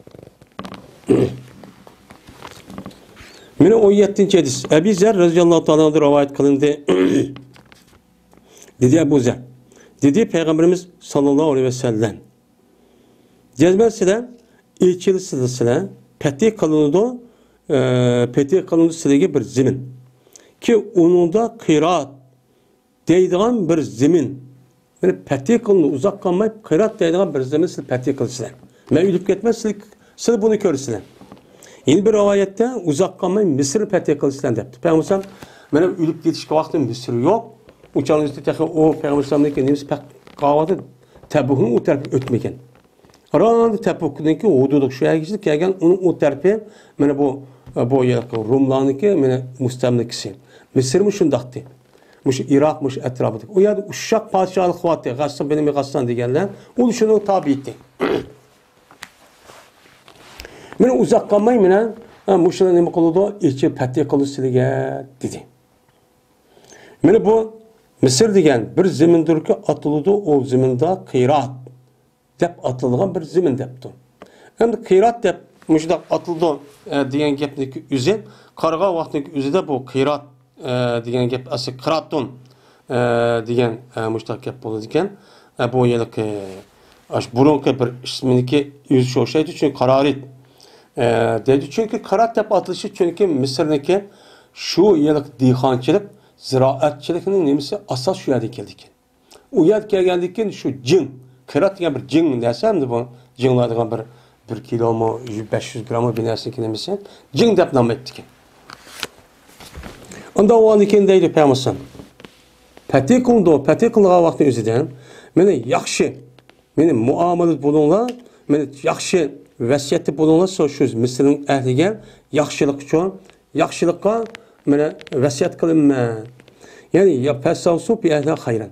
مېنى ئون يەتتىنچى ھەدىس. ئەبى زەر رەزىياللاھۇ تائالا ئانھۇدىن رىۋايەت قىلىندى. دېدى ئەبۇ زەر. دېدى پەيغەمبىرىمىز ساللاللاھۇ ئەلەيھى ۋەسەللەم. جەزمەن سىلەر ئېچىلىسىلەر، سىلەر پەتھى قىلىنىدۇ، ئە، پەتھى قىلىنىدۇ سىلەرگە بىر زېمىن. كى ئۇنىڭدا قىرات دەيدىغان بىر زېمىن. يەنى پەتھى قىلىنىدۇ، ئۇزاق قالماي قىرات دەيدىغان بىر زېمىن سىلەر پەتھى قىلىسىلەر. مەن ئۆلۈپ كەتمەن، سىلەر، سىلەر بۇنى كۆرىسىلەر. يەنە بىر رىۋايەتتە ئۇزاق قالماي مىسىرنى پەتھى قىلىسىلەر دەپتۇ. پەيغەمبەر مانا ئۆلۈپ كېتىشكە ۋاقتى مىسىر يوق. ئۇ چاغنىڭ ئۆزىدە تېخى ئۇ پەيغەمبەر ئەلەيھىسسالامنىڭكى نېمىسى پەك قاۋاتى تەبۇكنىڭ ئۇ تەرىپىگە ئۆتمىگەن. ئاراندا تەبۇكنىڭكى ھۇدۇدىغا شۇ يەرگىچە كەلگەن، ئۇنىڭ ئۇ تەرىپى مانا بۇ، بۇ يەر روملارنىڭكى مانا مۇستەملىكىسى. مىسىرمۇ شۇنداقتى. مۇشۇ ئىراق، مۇشۇ ئەتراپىدىكى. ئۇ يەردە ئۇششاق پادىشاھلىق بارتى، غەسسان بىن غەسسان دېگەنلەر. ئۇ شۇنىڭ تابىئىتى. مانا ئۇزاق قالماي مانا، ھە، مۇشۇلار نېمە قىلىدۇ؟ ئېچىپ پەتھى قىلىدۇ سىلىگە، دېدى. مانا بۇ مىسىر دېگەن بىر زېمىندۇركى ئاتىلىدۇ، ئۇ زېمىندا قىرات دەپ ئاتىلىدىغان بىر زېمىن دەپتۇ. ئەمدى قىرات دەپ مۇشۇنداق ئاتىلىدۇ، ئە، دېگەن گەپنىڭكى ئۆزى، قارىغان ۋاقتىنىڭكى ئۆزىدە بۇ قىرات، ئە، دېگەن گەپ ئەسلى قىراتون، ئە، دېگەن، ئە، مۇشۇنداق گەپ بولىدىكەن. ئە، بۇ ھېلىقى، ئاشۇ بۇرۇنقى بىر ئىسمىنىڭكى ئۆزىگە ئوخشايدۇ، چۈنكى قارارىت، ئە، دەيدۇ. چۈنكى قىرات دەپ ئاتىلىشى، چۈنكى مىسىرنىڭكى شۇ ھېلىقى دېھقانچىلىق، زىرائەتچىلىكنىڭ نېمىسى ئاساس شۇ يەردىن كېلىدىكەن. ئۇ يەرگە كەلگەندىن كېيىن شۇ جىڭ، قىرات دېگەن بىر جىڭ نەرسە ئەمدى بۇ. جىڭلار دېگەن بىر، بىر كىلومۇ، بەش يۈز گراممۇ بىر نەرسىنىڭكى نېمىسى، جىڭ دەپ نام ئېيتتىكەن. ئۇنداق بولغاندىن كېيىن دەيدۇ پەيغەمبەر، پەتھى قىلىنىدۇ، پەتھى قىلغان ۋاقتى ئۆزىدە، مانا ياخشى، مانا مۇئامىلىدە بولۇڭلار، مانا ياخشى ۋەسىيەتتە بولۇڭلار، شۇ، شۇ مىسىرنىڭ ئەھلىگە ياخشىلىق ئۈچۈن، ياخشىلىققا مانا ۋەسىيەت قىلىمەن. يەنى يا فەستەۋسۇ بىئەھلىھا خەيرەن.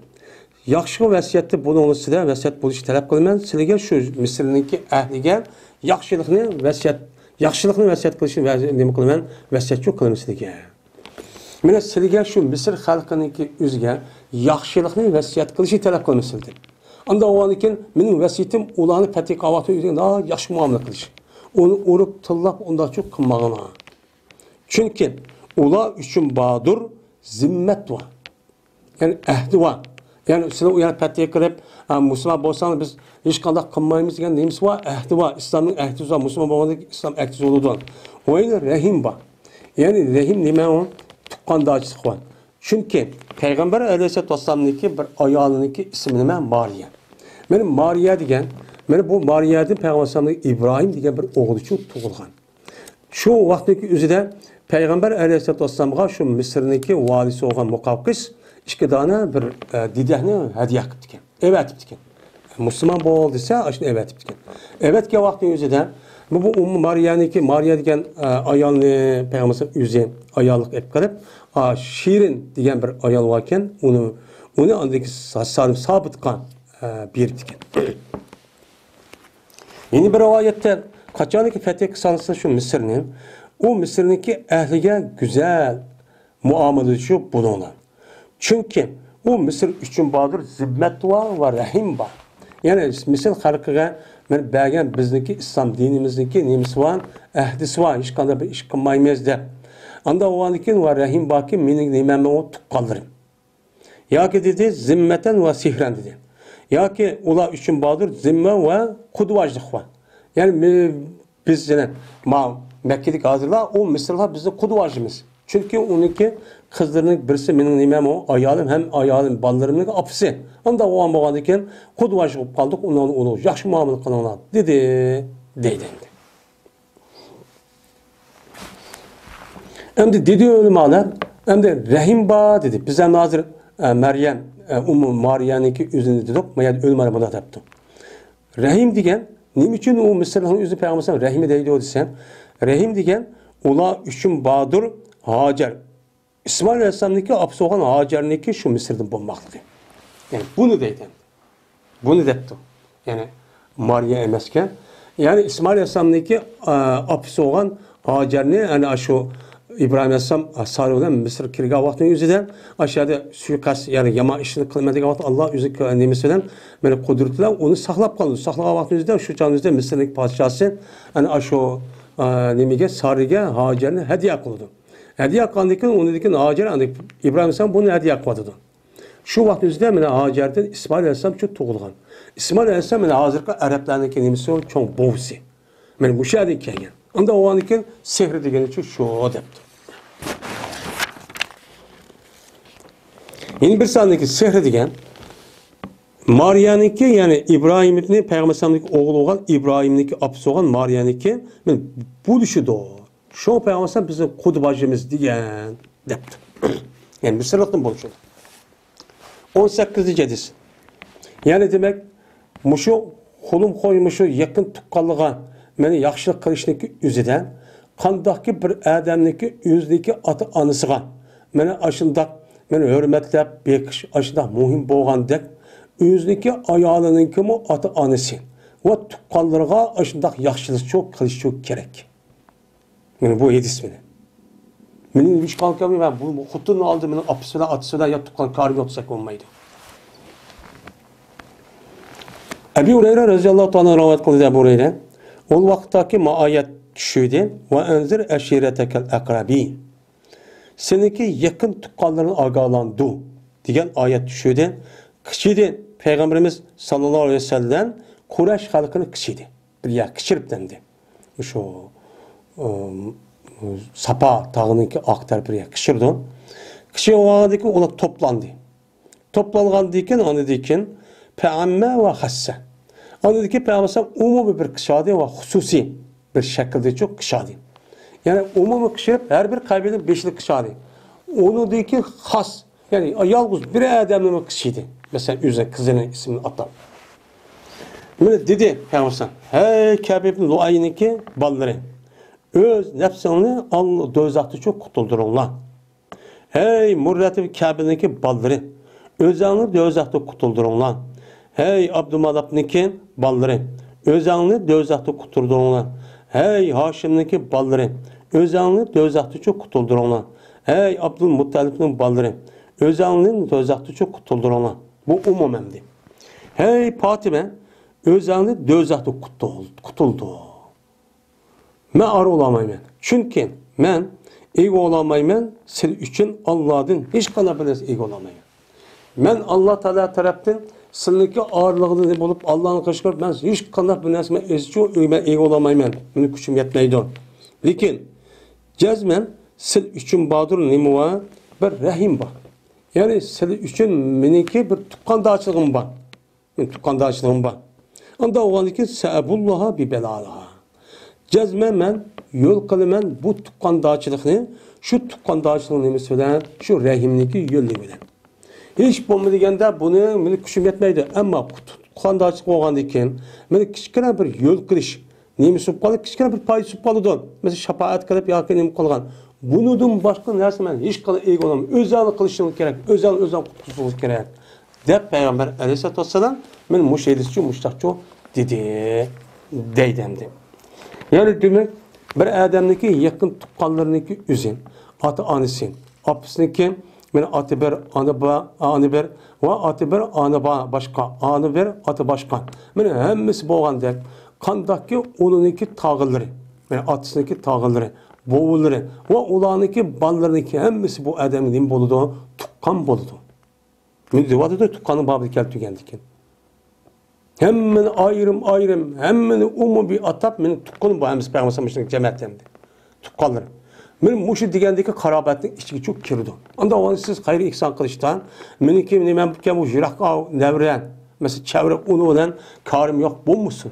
ياخشىغا ۋەسىيەتتە بولۇڭلار، سىلەر ۋەسىيەت بولۇشنى تەلەپ قىلىمەن. سىلىگە شۇ مىسىرنىڭكى ئەھلىگە ياخشىلىقنى ۋەسىيەت، ياخشىلىقنى ۋەسىيەت قىلىشنى ۋە-، نېمە قىلىمەن؟ ۋەسىيەتچۇ قىلىمەن سىلىگە. مانا سىلىگە شۇ مىسىر خەلقىنىڭكى ئۆزىگە ياخشىلىقنى ۋەسىيەت قىلىشنى تەلەپ قىلىمەن سىلىدىن. ئانداق بولغاندىكىن مېنىڭ ۋەسىيىتىم ئۇلارنى پەتھى قىلغان ۋاقتى ئۆزىگە ناھايىتى ياخشى مۇئامىلە قىلىش. ئۇنى ئۇرۇپ، تىللاپ، ئۇنداقچۇ قىلماڭلار. چۈنكى ئۇلار ئۈچۈن باردۇر، زىممەت بار. يەنى ئەھدى بار. يەنى سىلەر ئۇ يەرنى پەتھى قىلىپ، ئا، مۇسۇلمان بولساڭلار بىز ھېچقانداق قىلمايمىز دېگەن نېمىسى بار؟ ئەھدى بار. ئىسلامنىڭ ئەھدى بار. مۇسۇلمان بولغاندىن كېيىن ئىسلام ئەھدى بولىدۇ. ۋە يەنە رەھىم بار. يەنى رەھىم نېمە ئۇ؟ تۇغقاندارچىلىق بار. چۈنكى پەيغەمبەر ئەلەيھىسسالاتۇ ۋەسسالامنىڭكى بىر ئايالىنىڭكى ئىسمى نېمە؟ مارىيە. مانا مارىيە دېگەن، مانا بۇ مارىيەدىن پەيغەمبەر ئەلەيھىسسالامنىڭ ئىبراھىم دېگەن بىر ئوغلى ئۈچۈن تۇغۇلغان. شۇ ۋاقىتنىڭكى ئۆزىدە پەيغەمبەر ئەلەيھىسسالاتۇ ۋەسسالامغا شۇ مىسىرنىڭكى ۋالىسى بولغان مۇقاۋقىس ئىككى دانە بىر، ئە، دېدەكنى ھەدىيە قىپتىكەن، ئەۋەتىپتىكەن. مۇسۇلمان بول دېسە، ئاشۇنى ئەۋەتىپتىكەن. ئەۋەتكەن ۋاقتىنىڭ ئۆزىدە بۇ، بۇ ئۇممۇ مارىيەنىڭكى، مارىيە دېگەن، ئە، ئايالنى پەيغەمبەر ئۆزى ئاياللىق ئېلىپ قېلىپ، ئا، شېرىن دېگەن بىر ئايال باركەن، ئۇنى، ئۇنى ئاندىن كېيىن سا-، سالىم سابىتقا، ئە، بېرىپتىكەن. يەنە بىر رىۋايەتتە، قاچانكى فەتھى قىلسا شۇ مىسىرنى، ئۇ مىسىرنىڭكى ئەھلىگە گۈزەل مۇئامىلىدە بولۇڭلار. چۈنكى ئۇ مىسىر ئۈچۈن باردۇر، زىممەت بار ۋە رەھىم بار. يەنى مىسىر خەلقىگە مەن بەرگەن بىزنىڭكى ئىسلام دىنىمىزنىڭكى نېمىسى بار، ئەھدىسى بار، ھېچقانداق بىر ئىش قىلمايمىز دەپ. ئاندا بولغاندىن كېيىن ۋە رەھىم باركى، مېنىڭ نېمەممۇ تۇغقانلىرىم. ياكى دېدى، زىممەتەن ۋە سېھرەن دېدى. ياكى ئۇلار ئۈچۈن باردۇر، زىممە ۋە قۇدۋاجلىق بار. يەنى مى-، بىز يەنە ما-، مەككىدىكى ھازىرلار، ئۇ مىسىرلار بىزنىڭ قۇدۋاجىمىز. چۈنكى ئۇنىڭكى قىزلىرىنىڭ بىرسى مېنىڭ نېمەم ئۇ، ئايالىم ھەم ئايالىم بالىلىرىمنىڭ ئاپىسى. ئانداق بولغان بولغاندىكىن قۇدۋاج بولۇپ قالدۇق، ئۇنىڭ ئۇلۇغ ياخشى مۇئامىلە قىلىڭلار دېدى، دەيدۇ ئەمدى. ئەمدى دېدى ئۆلىمالار، ئەمدى رەھىم بار دېدى. بىز ھەم ھازىر، ئە، مەريەم، ئە، ئۇممۇ مارىيەنىڭكى ئۆزىنى دېدۇق، ما يەردە ئۆلىمالار بۇنداق دەپتۇ. رەھىم دېگەن، نېمە ئۈچۈن ئۇ مىسىرلىقنىڭ ئۆزى پەيغەمبەر رەھىمى دەيدۇ دېسەم، رەھىم دېگەن ئۇلار ئۈچۈن باردۇر ھاجەر. ئىسمائىل ئەلەيھىسسالامنىڭكى ئاپىسى بولغان ھاجەرنىڭكى شۇ مىسىردا بولماقلىقى. يەنى بۇنى دەيدۇ. بۇنى دەپتۇ. يەنى مارىيە ئەمەسكەن. يەنى ئىسمائىل ئەلەيھىسسالامنىڭكى، ئا، ئاپىسى بولغان ھاجەرنى، يەنى ئاشۇ ئىبراھىم ئەلەيھىسسالام، ئا، سارا بىلەن مىسىرغا كىرگەن ۋاقتىنىڭ ئۆزىدە ئاشۇ يەردە سۇيىقەست، يەنى يامان ئىشنى قىلىمەن دېگەن ۋاقىتتا، ئاللا ئۆزى نېمىسى بىلەن، مېنى قۇدرىتى بىلەن ئۇنى ساقلاپ قالىدۇ. ساقلىغان ۋاقتىنىڭ ئۆزىدە شۇ چاغنىڭ ئۆزىدە مىسىرنىڭ پادىشاھى، يەنى ئاشۇ، ئا، نېمىگە، سارىگە ھاجەرنى ھەدىيە قىلىدۇ. ھەدىيە قىلغاندىن كېيىن، ئۇنىڭدىن كېيىن ھاجەر ئاندىن ئىبراھىم ئەلەيھىسسالام بۇنى ھەدىيە قىلىۋاتىدۇ. شۇ ۋاقىت ئۆزىدە مانا ھاجەردىن ئىسمائىل ئەلەيھىسسالام شۇ تۇغۇلغان. ئىسمائىل ئەلەيھىسسالام مانا ھازىرقى ئەرەبلەرنىڭكى نېمىسى، چوڭ بوۋىسى. مانا مۇشۇ يەردىن كەلگەن. ئاندا بولغاندىن كېيىن سېھرى دېگىنى شۇ دەپتۇ. يەنە بىر ساندىكى سېھرى دېگەن مارىيەنىڭكى، يەنى ئىبراھىمنى، پەيغەمبەر ئەلەيھىسسالامنىڭكى ئوغلى بولغان ئىبراھىمنىڭكى ئاپىسى بولغان مارىيەنىڭكى، مانا بولۇشىدۇ. شۇڭا پەيغەمبەر ئەلەيھىسسالام بىزنىڭ قۇدۋاجىمىز دېگەن دەپتۇ. يەنى مىسىرلىقتىن بولۇشىدۇ. ئون سەككىزىنچى ھەدىس. يەنى دېمەك، مۇشۇ خۇلۇم خوي، مۇشۇ يېقىن تۇغقانلىققا مانا ياخشىلىق قىلىشنىڭكى ئۆزىدە، قانداقكى بىر ئادەمنىڭكى ئۆزىنىڭكى ئاتا-ئانىسىغا مانا ئاشۇنداق مانا ھۆرمەتلەپ بېقىش ئاشۇنداق مۇھىم بولغاندەك، ئۆزىنىڭكى ئايالىنىڭكىمۇ ئاتا-ئانىسى ۋە تۇغقانلىرىغا ئاشۇنداق ياخشىلىقچۇ قىلىشچۇ كېرەك. مانا بۇ ھەدىس بىلەن. مېنىڭ ھېچقانداق، مەن بۇ خوتۇننى ئالدى، مېنىڭ ئاپىسى بىلەن، ئاتىسى بىلەن يا تۇغقان كارىم يوق دېسەك بولمايدۇ. ئەبى ھۇرەيرە رەزىياللاھۇ تائالا رىۋايەت قىلدى، ئەبۇ ھۇرەيرە. ئۇ ۋاقىتتاكى ما ئايەت چۈشتى، «ۋە ئەنزىر ئەشىرەتەكەل ئەقرەبىن.» سېنىڭكى يېقىن تۇغقانلىرىڭنى ئاگاھلاندۇر دېگەن ئايەت چۈشتى. قىچىدى پەيغەمبىرىمىز ساللاللاھۇ ئەلەيھى ۋەسەللەم قۇرەيش خەلقىنى قىچىدى. بىر يەرگە قىچىرىپ دەمدى. شۇ، ئىم، ساپا تاغىنىڭكى ئارقا تەرىپىگە قىچىردى. قىچىرغاندىن كېيىن ئۇلار توپلاندى. توپلانغاندىن كېيىن، ئاندىن كېيىن پەئەممە ۋە خەسسە. ئاندىن كېيىن پەيغەمبەر ئومۇمىي بىر قىچاردى ۋە خۇسۇسىي بىر شەكىلدىچۇ قىچاردى. يەنى ئومۇمىي قىچىرىپ، ھەر بىر قەبىلىنىڭ بېشىنى قىچاردى. ئۇنىڭدىن كېيىن خاس، يەنى يالغۇز بىر ئادەمنىمۇ قىچىردى. مەسىلەن، ئۆزىنىڭ قىزىنىڭ ئىسمىنى ئاتاپ. مانا دېدى پەيغەمبەر، ھەي كەبىب لۇئەينىڭكى بالىلىرى، ئۆز نەپسىڭنى ئاللا دوزاختىنچۇ قۇتۇلدۇرۇڭلار. ھەي مۇررەت ئىبن كەبنىڭكى بالىلىرى، ئۆزەڭنى دوزاختىن قۇتۇلدۇرۇڭلار. ھەي ئابدۇماناپنىڭكى بالىلىرى، ئۆزەڭنى دوزاختىن قۇتۇلدۇرۇڭلار. ھەي ھاشىمنىڭكى بالىلىرى، ئۆزەڭنى دوزاختىنچۇ قۇتۇلدۇرۇڭلار. ھەي ئابدۇلمۇتتەلىپنىڭ بالىلىرى، ئۆزەڭنى دوزاختىنچۇ قۇتۇلدۇرۇڭلار. بۇ ئومۇم ئەمدى. ھەي پاتىمە، ئۆزەڭنى دوزاختىن قۇتۇل-، قۇتۇلدۇر. مەن ئارا بولالمايمەن. چۈنكى مەن ئىگە بولالمايمەن، سىلى ئۈچۈن ئاللادىن ھېچقانداق بىر نەرسە ئىگە بولالمايمەن. مەن ئاللا تائالا تەرەپتىن سىلىنىڭكى ئارىلىقىدا بولۇپ، ئاللانى قىلىشقا مەن ھېچقانداق بىر نەرسە مەن ئۆزۈمچە مەن ئىگە بولالمايمەن. مېنىڭ كۈچۈم يەتمەيدۇ. لېكىن جەزمەن سىلى ئۈچۈن باردۇر نېمە بار؟ بىر رەھىم بار. يەنى سىلى ئۈچۈن مېنىڭكى بىر تۇغقاندارچىلىقىم بار. مېنىڭ تۇغقاندارچىلىقىم بار. ئاندا بولغاندىن كېيىن سەئەبۇللۇھا بىبەلالىھا. جەزمەن مەن يول قىلىمەن بۇ تۇغقاندارچىلىقنى، شۇ تۇغقاندارچىلىقنىڭ نېمىسى بىلەن؟ شۇ رەھىمنىڭكى يۆلىنىشى بىلەن. ھېچ بولمىدى دېگەندە بۇنى مېنىڭ كۈچۈم يەتمەيدۇ، ئەمما تۇغقاندارچىلىق بولغاندىن كېيىن مېنىڭ كىچىككىنە بىر يول قىلىش نېمىسى بولۇپ قالدى، كىچىككىنە بىر پايدىسى بولۇپ قالىدۇ. مەسىلەن، شاپائەت قىلىپ ياكى نېمە قىلغان. بۇنىڭدىن باشقا نەرسە مەن ھېچقانداق ئىگە بولالمايمەن. ئۆزەڭ قىلىشىڭ كېرەك، ئۆزەڭ ئۆزەڭ قۇتقۇزۇشۇڭ كېرەك، دەپ پەيغەمبەر ئەلەيھىسسالاتۇ ۋەسسالام مېنى مۇشۇ ھەدىسچۇ مۇشۇنداقچۇ دېدى، دەيدۇ ئەمدى. يەنى دېمەك، بىر ئادەمنىڭكى يېقىن تۇغقانلىرىنىڭكى ئۆزى، ئاتا-ئانىسى، ئاپىسىنىڭكى، مانا، ئاتا بىر، ئانا با-، ئانا بىر ۋە ئاتا بىر، ئانا با-، باشقا، ئانا بىر، ئاتا باشقا. مانا ھەممىسى بولغاندەك، قانداقكى ئۇنىڭكى تاغىلىرى، مانا ئاتىسىنىڭكى تاغىلىرى، بوۋىلىرى ۋە ئۇلارنىڭكى بالىلىرىنىڭكى ھەممىسى بۇ ئادەمگە نېمە بولىدۇ؟ تۇغقان بولىدۇ. مېنى دەۋاتىدۇ، تۇغقاننىڭ بابىدا كەلتۈرگەندىكىن. ھەممىنى ئايرىم-ئايرىم، ھەممىنى ئومۇمىي ئاتاپ، مېنىڭ تۇغقىنىم بار، ھەممىسى پەيغەمبەر ئىشلىگەن جەمەت ئەمدى. تۇغقانلىرىم. مېنىڭ مۇشۇ دېگەندىكى قارابەتنىڭ ئىچىگە چۈ كىرىدۇ. ئاندا ئۇنى سىز خەير ئېھسان قىلىشتا، مېنىڭكى نېمەمكەن بۇ يىراق نەۋرە، مەسىلەن، چەۋرە ئۇنى بىلەن كارىم يوق بولمىسۇن.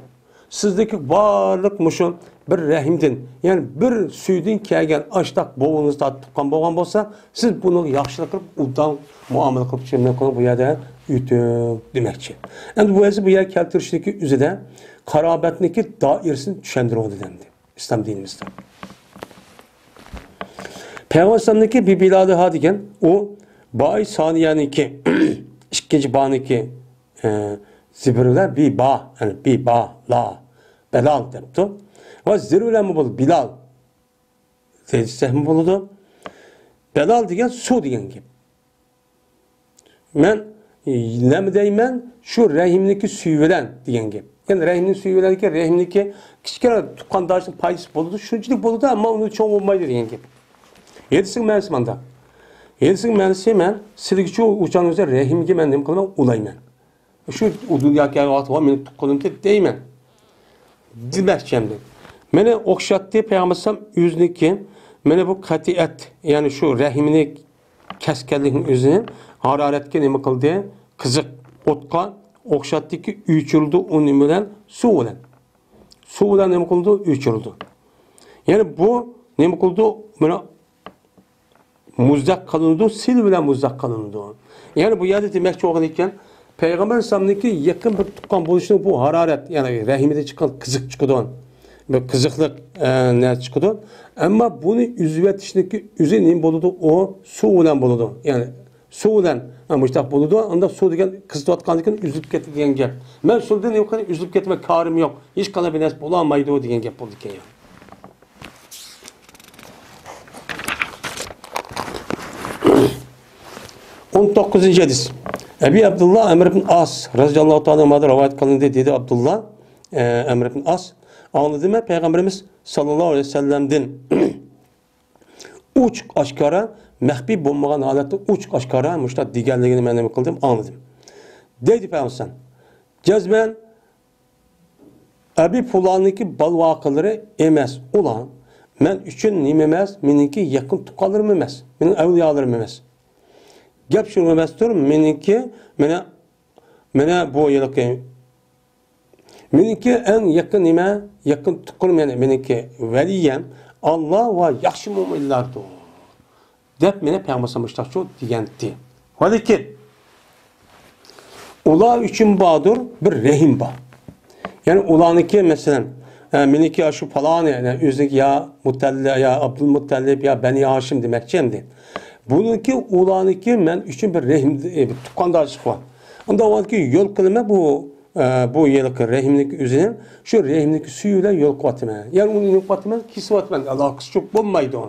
سىزدىكى بارلىق مۇشۇ بىر رەھىمدىن، يەنى بىر سۈيىدىن كەلگەن ئاشتاق بوۋىڭىز تۇغقان بولغان بولسا، سىز بۇنىڭغا ياخشىلىق قىلىپ، ئوبدان مۇئامىلە قىلىپ، شۇنداق قىلىپ بۇ يەردە ئۆتۈڭ دېمەكچى. ئەمدى بۇ يەردە، بۇ يەرگە كەلتۈرۈشتىكى ئۆزىدە قارابەتنىكى دائىرىسىنى چۈشەندۈرۈۋاتىدۇ ئەمدى ئىسلام دىنىمىزدا. پەيغەمبەر ئەلەيھىسسالامنىڭكى بىبىلالىھا دېگەن ئۇ باي سانىيەنىڭكى، ئىككىنچى بانىكى، ئە، زىبىر بىلەن بىبا، يەنى بىبا، لا، بەلال دەپتۇ. ۋە زىر بىلەنمۇ بولىدۇ، بىلال دېسەكمۇ بولىدۇ. بەلال دېگەن سۇ دېگەن گەپ. مەن، ئە، نېمە دەيمەن؟ شۇ رەھىمنىڭكى سۈيى بىلەن دېگەن گەپ. يەنى رەھىمنىڭ سۈيى بىلەنكى، رەھىمنىڭكى كىچىككىنە تۇغقانداشنىڭ پايدىسى بولىدۇ، شۇنچىلىك بولىدۇ، ئەمما ئۇنىڭ چوڭ بولمايدۇ دېگەن گەپ. ھەدىسنىڭ مەنىسى مانداق. ھەدىسنىڭ مەنىسى مەن سىلىگىچۇ ئۇچانىڭىزدا رەھىمگە مەن نېمە قىلىمەن؟ ئۇلايمەن. شۇ ئۇ دۇنياغا كەلگەن ۋاقتى بار، مېنى تۇغقىنىمتى دەيمەن. دېمەكچى ئەمدى. مېنى ئوخشاتتى پەيغەمبەر ئەلەيھىسسالام ئۆزىنىڭكى، مېنى بۇ قەتىئەت، يەنى شۇ رەھىمنى كەسكەنلىكنىڭ ئۆزىنى ھارارەتكە نېمە قىلدى؟ قىزىق ئوتقا ئوخشاتتىكى، ئۆچۈرۈلدى ئۇ نېمە بىلەن؟ سۇ بىلەن. سۇ بىلەن نېمە قىلىدۇ؟ ئۆچۈرىدۇ. يەنى بۇ نېمە قىلىدۇ؟ مانا مۇزدەك قىلىنىدۇ، سىل بىلەن مۇزدەك قىلىنىدۇ. يەنى بۇ يەردە دېمەكچى بولغىنى ئىكەن، پەيغەمبەر ئەلەيھىسسالامنىڭكى يېقىن بىر تۇغقان بولۇشىنىڭ بۇ ھارارەت، يەنى رەھىمىدىن چىققان قىزىق چىقىدۇ. بىر قىزىقلىق، ئە، نەرسە چىقىدۇ. ئەمما بۇنى ئۈزۈۋېتىشنىڭكى ئۆزى نېمە بولىدۇ؟ ئۇ سۇ بىلەن بولىدۇ. يەنى سۇ بىلەن، ھە، مۇشۇنداق بولىدۇ. ئاندا سۇ دېگەن قىزىتىۋاتقاندىن كېيىن ئۈزۈلۈپ كەتكەن گەپ. مەن سۇدىن يۇقىرى ئۈزۈلۈپ كېتىمەن، كارىم يوق. ھېچقانداق بىر نەرسە بولالمايدۇ دېگەن گەپ بولىدىكەن. ئون توققۇزىنچى ھەدىس. ئەبى ئابدۇللا ئەمر ئىبن ئاس رەزىياللاھۇ تائالا ئەنھۇدىن رىۋايەت قىلىندى، دېدى ئابدۇللا، ئە، ئەمر ئىبن ئاس. ئاڭلىدىم مەن پەيغەمبىرىمىز ساللاللاھۇ ئەلەيھى ۋەسەللەمدىن ئوچۇق ئاشكارا، مەخپىي بولمىغان ھالەتتە ئوچۇق ئاشكارا مۇشۇنداق دېگەنلىكىنى مەن نېمە قىلدىم؟ ئاڭلىدىم. دەيدۇ پەيغەمبەر. جەزمەن ئەبى پۇلاننىڭكى بالىۋاقىلىرى ئەمەس ئۇلار. مەن ئۈچۈن نېمە ئەمەس؟ مېنىڭكى يېقىن تۇغقانلىرىم ئەمەس. مېنىڭ ئەۋلىيالىرىم ئەمەس. گەپ شۇ ئەمەستۇر، مېنىڭكى، مانا، مانا بۇ ھېلىقى مېنىڭكى ئەڭ يېقىن نېمە؟ يېقىن تۇغقىنىم، يەنى مېنىڭكى ۋەلىيەم ئاللا ۋە ياخشى مۆمىنلاردۇر، دەپ مېنى پەيغەمبەر مۇشتاقچۇ دېگەنتى. ۋەلىكىن ئۇلار ئۈچۈن باردۇر، بىر رەھىم بار. يەنى ئۇلارنىڭكى، مەسىلەن، ئە، مېنىڭكى شۇ پالانى، يەنى ئۆزىنىڭكى يا مۇتەللى، يا ئابدۇلمۇتەللىپ، يا بەنى ھاشىم دېمەكچى ئەمدى. بۇنىڭكى، ئۇلارنىڭكى مەن ئۈچۈن بىر رەھىم، ئە، بىر تۇغقانداشلىق بار. ئاندا ئۇلارنىڭكى يول قىلىمەن بۇ ئە، بۇ ھېلىقى رەھىمنىڭكى ئۆزىنى شۇ رەھىمنىڭكى سۈيى بىلەن يول قىلىۋاتىمەن. يەنى ئۇنى يول قىلىۋاتىمەن، كېسىۋاتىمەن، ئالاقىسى چوق بولمايدۇ.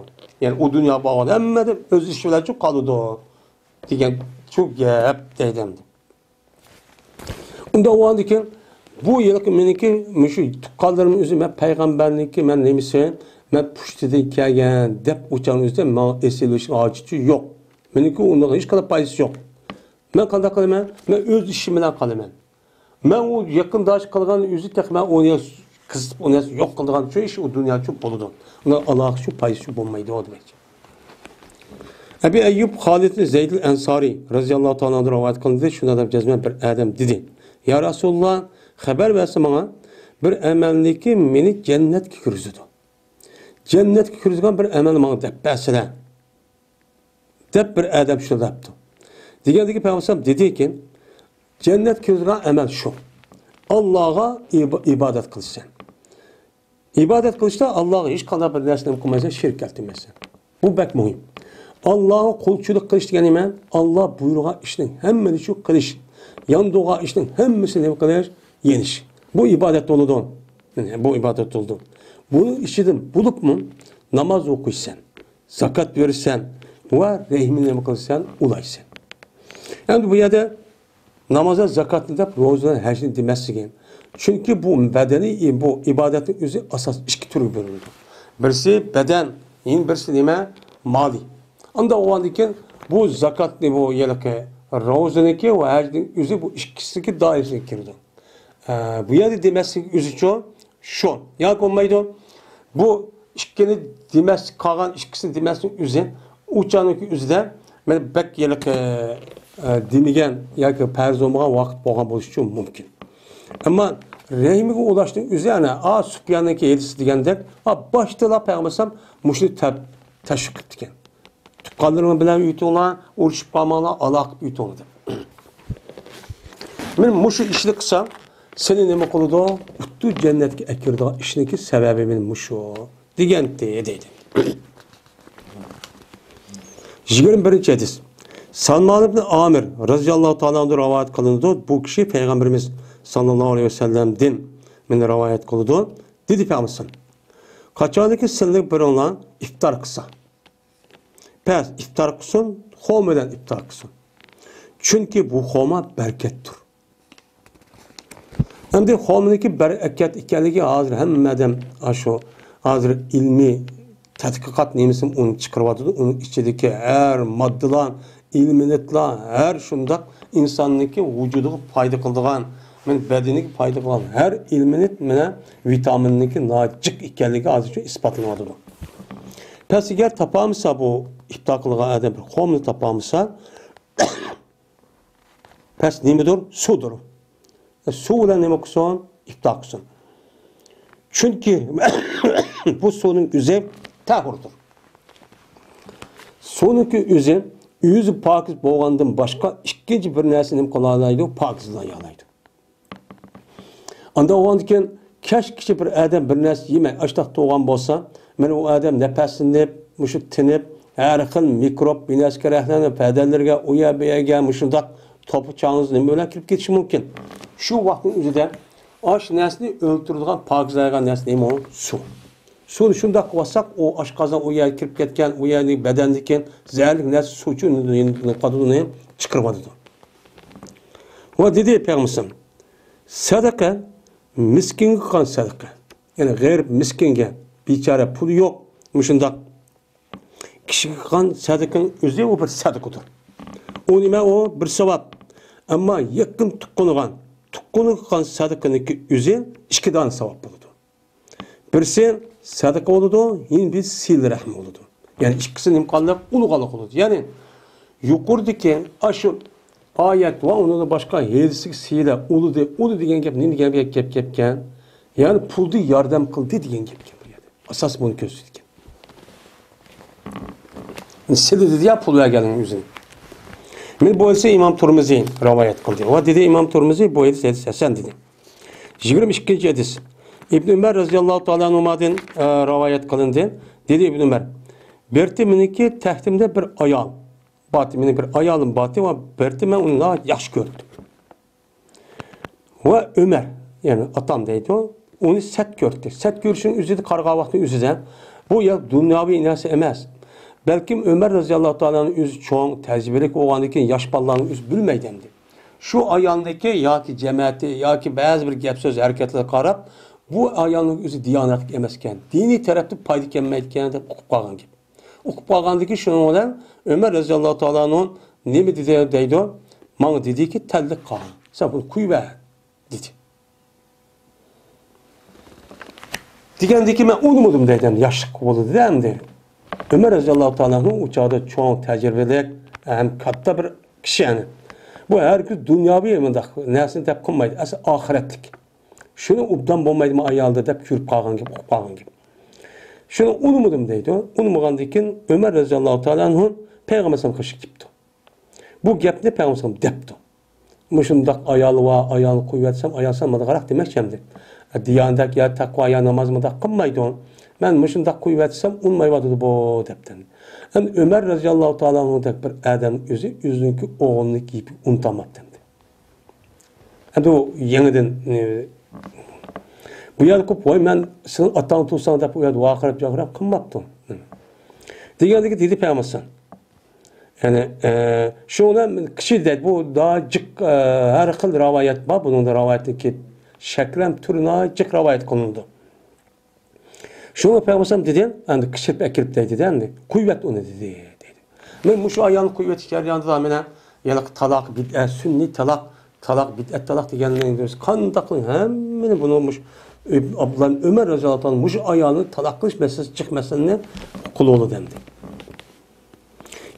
يەنى ئۇ دۇنيا بارغان ھەممە ئۆز ئىشى بىلەن چوق قالىدۇ دېگەن شۇ گەپ دەيدۇ ئەمدى. ئۇنداق بولغاندىكىن بۇ ھېلىقى مېنىڭكى مۇشۇ تۇغقانلىرىم ئۆزى مەن پەيغەمبەرنىڭكى مەن نېمىسى، مەن پۇشتىدىن كەلگەن دەپ ئۇچان ئۆزى ماڭا ئېسىلىۋېلىشنىڭ ھاجىتى يوق. مېنىڭكى ئۇنىڭغا ھېچقانداق پايدىسى يوق. مەن قانداق قىلىمەن؟ مەن ئۆز ئىشىم بىلەن قالىمەن. مەن ئۇ يېقىنداش قىلغان ئۆزى تېخى مەن ئۇنى قىزىتىپ ئۇنى يوق قىلىدىغان شۇ ئىش ئۇ دۇنياچۇ بولىدۇ. ئۇنىڭ ئالاقىسى شۇ پايدىسى شۇ بولمايدۇ دېمەكچى. ئەبى ئەييۇب خالىد زەيدىل ئەنسارى رەزىياللاھۇ تائالا ئەنھۇ رىۋايەت قىلىندى. شۇنداق دەپ جەزمەن بىر ئادەم دېدى: يا رەسۇلاللا، خەۋەر بەرسە ماڭا، بىر ئەمەلنىكى مېنى جەننەتكە كىرگۈزىدۇ. جەننەتكە كىرگۈزىدىغان بىر ئەمەلنى ماڭا دەپ بەرسىلە، دەپ بىر ئادەم شۇنداق دەپتۇ. دېگەندىكى پەيغەمبەر دېدىكى، جەننەتكە كىرگۈزىدىغان ئەمەل شۇ. ئاللاغا ئىبا-، ئىبادەت قىلىسەن. ئىبادەت قىلىشتا ئاللاغا ھېچقانداق بىر نەرسىنى نېمە قىلمايسەن، شېرىك كەلتۈرمەيسەن. بۇ بەك مۇھىم. ئاللاغا قۇلچىلىق قىلىش دېگەن نېمە؟ ئاللا بۇيرۇغان ئىشنىڭ ھەممىنى شۇ قىلىش، ياندۇرغان ئىشنىڭ ھەممىسىنى نېمە قىلىش؟ يېنىش. بۇ ئىبادەت بولىدۇ. بۇ ئىبادەت بولىدۇ. بۇنىڭ ئىچىدىن بولۇپمۇ ناماز ئوقۇيسەن، زاكات بېرىسەن ۋە رەھىمنى نېمە قىلىسەن؟ ئۇلايسەن. ئەمدى بۇ يەردە ناماز، زاكاتنى دەپ، روزىنى، ھەجنى دېمەسلىكى. چۈنكى بۇ بەدەنىي، بۇ ئىبادەتنىڭ ئۆزى ئاساس ئىككى تۈرگە بۆلۈنىدۇ. بىرسى بەدەن، يەنە بىرسى نېمە؟ مالىي. ئانداق بولغاندىن كېيىن بۇ زاكاتنى، بۇ ھېلىقى روزىنىڭكى ۋە ھەجنىڭ ئۆزى بۇ ئىككىسىنىڭكى دائىرىسىگە كىرىدۇ. ئە، بۇ يەردە دېمەسلىك ئۆزىچۇ شۇ ياكى بولمايدۇ. بۇ ئىككىنى دېمەسلىك، قالغان ئىككىسىنى دېمەسلىك ئۆزى، ئۇ چاغنىڭكى ئۆزىدە مەن بەك ھېلىقى، ئە، دېمىگەن ياكى پەرز بولمىغان ۋاقىت بولغان بولۇشى مۇمكىن. ئەمما رەھىمگە ئۇلاشنىڭ ئۆزى، ئەنە، ئا، سۇپياننىڭكى ھەدىسى دېگەندەك، ئا، باشتىلا پەيغەمبەر ئەلەيھىسسالام مۇشۇنى تەپ-، تەشۋىق قىپتىكەن. تۇغقانلىرىڭ بىلەن ئۆتۈڭلار، ئۇرۇشۇپ قالماڭلار، ئالاقە قىلىپ ئۆتۈڭلار دەپ. مەن مۇشۇ ئىشنى قىلسام، سېنى نېمە قىلىدۇ؟ ئۇتتۇ جەننەتكە ئەكىرىدىغان ئىشنىڭكى سەۋەبى مەن مۇشۇ، دېگەنتى، دەيدۇ. يىگىرمە بىرىنچى ھەدىس. سالمان ئىبن ئامىر رەزىياللاھۇ تائالا ئەنھۇ رىۋايەت قىلىنىدۇ. بۇ كىشى پەيغەمبىرىمىز ساللاللاھۇ ئەلەيھى ۋەسەللەمدىن مېنى رىۋايەت قىلىدۇ. دېدى پەيغەمبىرىمىز، قاچانكى سىلەرنىڭ بىرىڭلار ئىپتار قىلسا، پەس ئىپتار قىلسۇن، خورما بىلەن ئىپتار قىلسۇن. چۈنكى بۇ خورما بەرىكەتتۇر. ئەمدى خورمىنىڭكى بەرىكەت ئىكەنلىكى ھازىر ھەممە ئادەم ئاشۇ ھازىر ئىلمىي تەتقىقات نېمىسى ئۇنى چىقىرىۋاتىدۇ. ئۇنىڭ ئىچىدىكى ھەر ماددىلار، ئېلېمېنتلار، ھەر شۇنداق ئىنساننىڭكى ۋۇجۇدىغا پايدا قىلىدىغان، مەن بەدىنىگە پايدا قىلغان ھەر ئېلېمېنت مانا ۋىتامىننىڭكى ناھايىتى جىق ئىكەنلىكى ھازىرچە ئىسپاتلىنىۋاتىدۇ. پەس ئەگەر تاپالمىسا، بۇ ئىپتار قىلغان ئادەم بىر خورمىنى تاپالمىسا، پەس نېمىدۇر؟ سۇدۇر. سۇ بىلەن نېمە قىلسۇن؟ ئىپتار قىلسۇن. چۈنكى بۇ سۇنىڭ ئۆزى تەھۇردۇر. سۇنىڭكى ئۆزى، ئۆزى پاكىز بولغاندىن باشقا ئىككىنچى بىر نەرسە نېمە قىلالايدۇ؟ پاكىزلايالايدۇ. ئانداق بولغاندىكىن كەچكىچە بىر ئادەم بىر نەرسە يېمەي ئاشتاق تۇرغان بولسا، مانا ئۇ ئادەم نەپەسلىنىپ، مۇشۇ تىنىپ، ھەر خىل مىكروب، بىنەسكە رەھلەرنى بەدەنلىرىگە، ئۇ يەر بۇ يەرگە مۇشۇنداق توپا چاڭزا نېمە بىلەن كىرىپ كېتىشى مۇمكىن. شۇ ۋاقىتنىڭ ئۆزىدە ئاشۇ نەرسىنى ئۆلتۈرىدىغان، پاكىزلايدىغان نەرسە نېمە؟ سۇ. سۇنى شۇنداق قىلىۋاتساق، ئۇ ئاشقازان ئۇ يەرگە كىرىپ كەتكەن، ئۇ يەردىكى بەدەندىكى زەھەرلىك نەرسە سۇچۇ نېمە قىلىدۇ، ئۇنى چىقىرىۋاتىدۇ. ۋە دېدى پەيغەمبىرىمىز، سەدىقە، مىسكىنگە قىلغان سەدىقە. يەنى غېرىب مىسكىنگە، بىچارە پۇلى يوق، مۇشۇنداق كىشىگە قىلغان سەدىقىنىڭ ئۆزى ئۇ بىر سەدىقىدۇر. ئۇ نېمە ئۇ؟ بىر ساۋاب. ئەمما يېقىن تۇغقىنىغا، تۇغقىنىغا قىلغان سەدىقىنىڭكى ئۆزى ئىككى دانە ساۋاب بولىدۇ. بىرسى سەدىقە بولىدۇ، يەنە بىرسى سىلە رەھىم بولىدۇ. يەنى ئىككىسى نېمە قىلغانلىق؟ ئۇلىغانلىق بولىدۇ. يەنى يۇقىرىدىكى ئاشۇ ئايەت ۋە ئۇنىڭدىن باشقا ھەدىسىگە سىلە، ئۇلىدى، ئۇلى دېگەن گەپ نېمە دېگەن گەپ، گەپ، گەپكەن؟ يەنى پۇلدا ياردەم قىلدى دېگەن گەپكەن بۇ يەردە. ئاساس بۇنى كۆرسىتىدىكەن. سىلە دېدى يا پۇل بەرگەننىڭ ئۆزىنى. مانا بۇ ھەدىسنى ئىمام تۇرمۇزى رىۋايەت قىلدى. ۋە دېدى ئىمام تۇرمۇزى، بۇ ھەدىس، ھەدىس ھەسەن دېدى. يىگىرمە ئىككىنچى ھەدىس. ئىبن ئۆمەر رەزىياللاھۇ تائالا ئەنھۇمادىن، ئە، رىۋايەت قىلىندى. دېدى ئىبن ئۆمەر، بىرتى مېنىڭكى تەختىمدە بىر ئايال بارتى، مېنىڭ بىر ئايالىم بارتى ۋە بىرتى مەن ئۇنى ناھايىتى ياخشى كۆرەتتىم. ۋە ئۆمەر، يەنى ئاتام دەيدۇ، ئۇنى سەت كۆرەتتى. سەت كۆرۈشنىڭ ئۆزىدە، قارىغان ۋاقتىنىڭ ئۆزىدە، بۇ يا دۇنياۋى نەرسە ئەمەس. بەلكىم ئۆمەر رەزىياللاھۇ تائالا ئەنھۇ ئۆزى چوڭ، تەجرىبىلىك بولغاندىن كېيىن ياش بالىلارنى ئۆزى بىلمەيدۇ ئەمدى. شۇ ئايالنىڭكى ياكى جەمەتى ياكى بەزى بىر گەپ سۆز ھەرىكەتلىرىگە قاراپ، بۇ ئايالنىڭ ئۆزى دىيانەتلىك ئەمەسكەن، دىنىي تەرەپتىن پايدا كەلمەيدىكەن دەپ ئۇقۇپ قالغان گەپ. ئۇقۇپ قالغاندىن كېيىن شۇنىڭ بىلەن ئۆمەر رەزىياللاھۇ تائالا ئەنھۇ نېمە دېدى دەيدۇ؟ ماڭا دېدىكى، تەللىك قالغان، سەن بۇنى قويۇۋەر دېدى. دېگەندىكىن مەن ئۇنىمىدىم دەيدۇ، ياشلىق بولدى دە ئەمدى. ئۆمەر رەزىياللاھۇ تائالا ئەنھۇ ئۇ چاغدا چوڭ تەجرىبىلىك ھەم كاتتا بىر كىشى، يەنى بۇ ھەرگىز دۇنياۋى مۇنداق نەرسىنى دەپ قىلمايدۇ، ئەسلى ئاخىرەتلىك. شۇنى ئوبدان بولمايدىمۇ ئايالدا دەپ يۈرۈپ قالغان گەپ، ئۇقۇپ قالغان گەپ. شۇنى ئۇنىمىدىم دەيدۇ. ئۇنىمىغاندىن كېيىن ئۆمەر رەزىياللاھۇ تائالا ئەنھۇ پەيغەمبەر ئەلەيھىسسالام قېشىغا كېلىپتۇ. بۇ گەپنى پەيغەمبەر ئەلەيھىسسالام دەپتۇ. مۇشۇنداق ئايالى بار، ئايالنى قويۇۋەتسەم، ئايال سەن مۇنداقراق دېمەكچى ئەمدى. دىيانەتلىك يا تەقۋا يا ناماز مۇنداق قىلمايدۇ. مەن مۇشۇنداق قويۇۋەتسەم ئۇنىمايۋاتىدۇ بۇ دەپتۇ. ئەمدى ئۆمەر رەزىياللاھۇ تائالا ئەنھۇدەك بىر ئادەمنىڭ ئۆزى ئۆزىنىڭكى ئوغلىنى يېپىپ ئۇنتۇالماپتۇ ئەمدى. ئەمدى ئۇ يېڭىدىن، ئى، بۇ يەردە قويۇپ، ۋاي، مەن سېنىڭ ئاتاڭ تۇرساڭ دەپ ئۇ يەردە ۋارقىراپ جارقىراپ قىلماپتۇ. دېگەندىكى دېدى پەيغەمبەر. يەنى، ئە، شۇڭا كىشى دەيدۇ، بۇ دا جىق، ئە، ھەر خىل رىۋايەت بار، بۇنىڭدا رىۋايەتنىڭكى شەكلى ھەم تۈرى ناھايىتى جىق رىۋايەت قىلىنىدۇ. شۇڭا پەيغەمبەر دېدى، ئەمدى قىچىرىپ ئەكىرىپ دەيدىدە، ئەمدى قويۇۋەت ئۇنى دېدى، دەيدۇ. مەن مۇشۇ ئايالنى قويۇۋېتىش جەريانىدا مانا ھېلىقى تالاق، بىدئە، سۈننىي تالاق، تالاق، بىدئەت تالاق دېگەننى قانداق قىلىڭ، ھەممىنى بۇنى مۇشۇ ئابدۇللا ئۆمەر رەزىياللاھۇ تائالا مۇشۇ ئايالنى تالاق قىلىش مەسىلىسى، جىق مەسىلىنى قولغا ئالدى ئەمدى.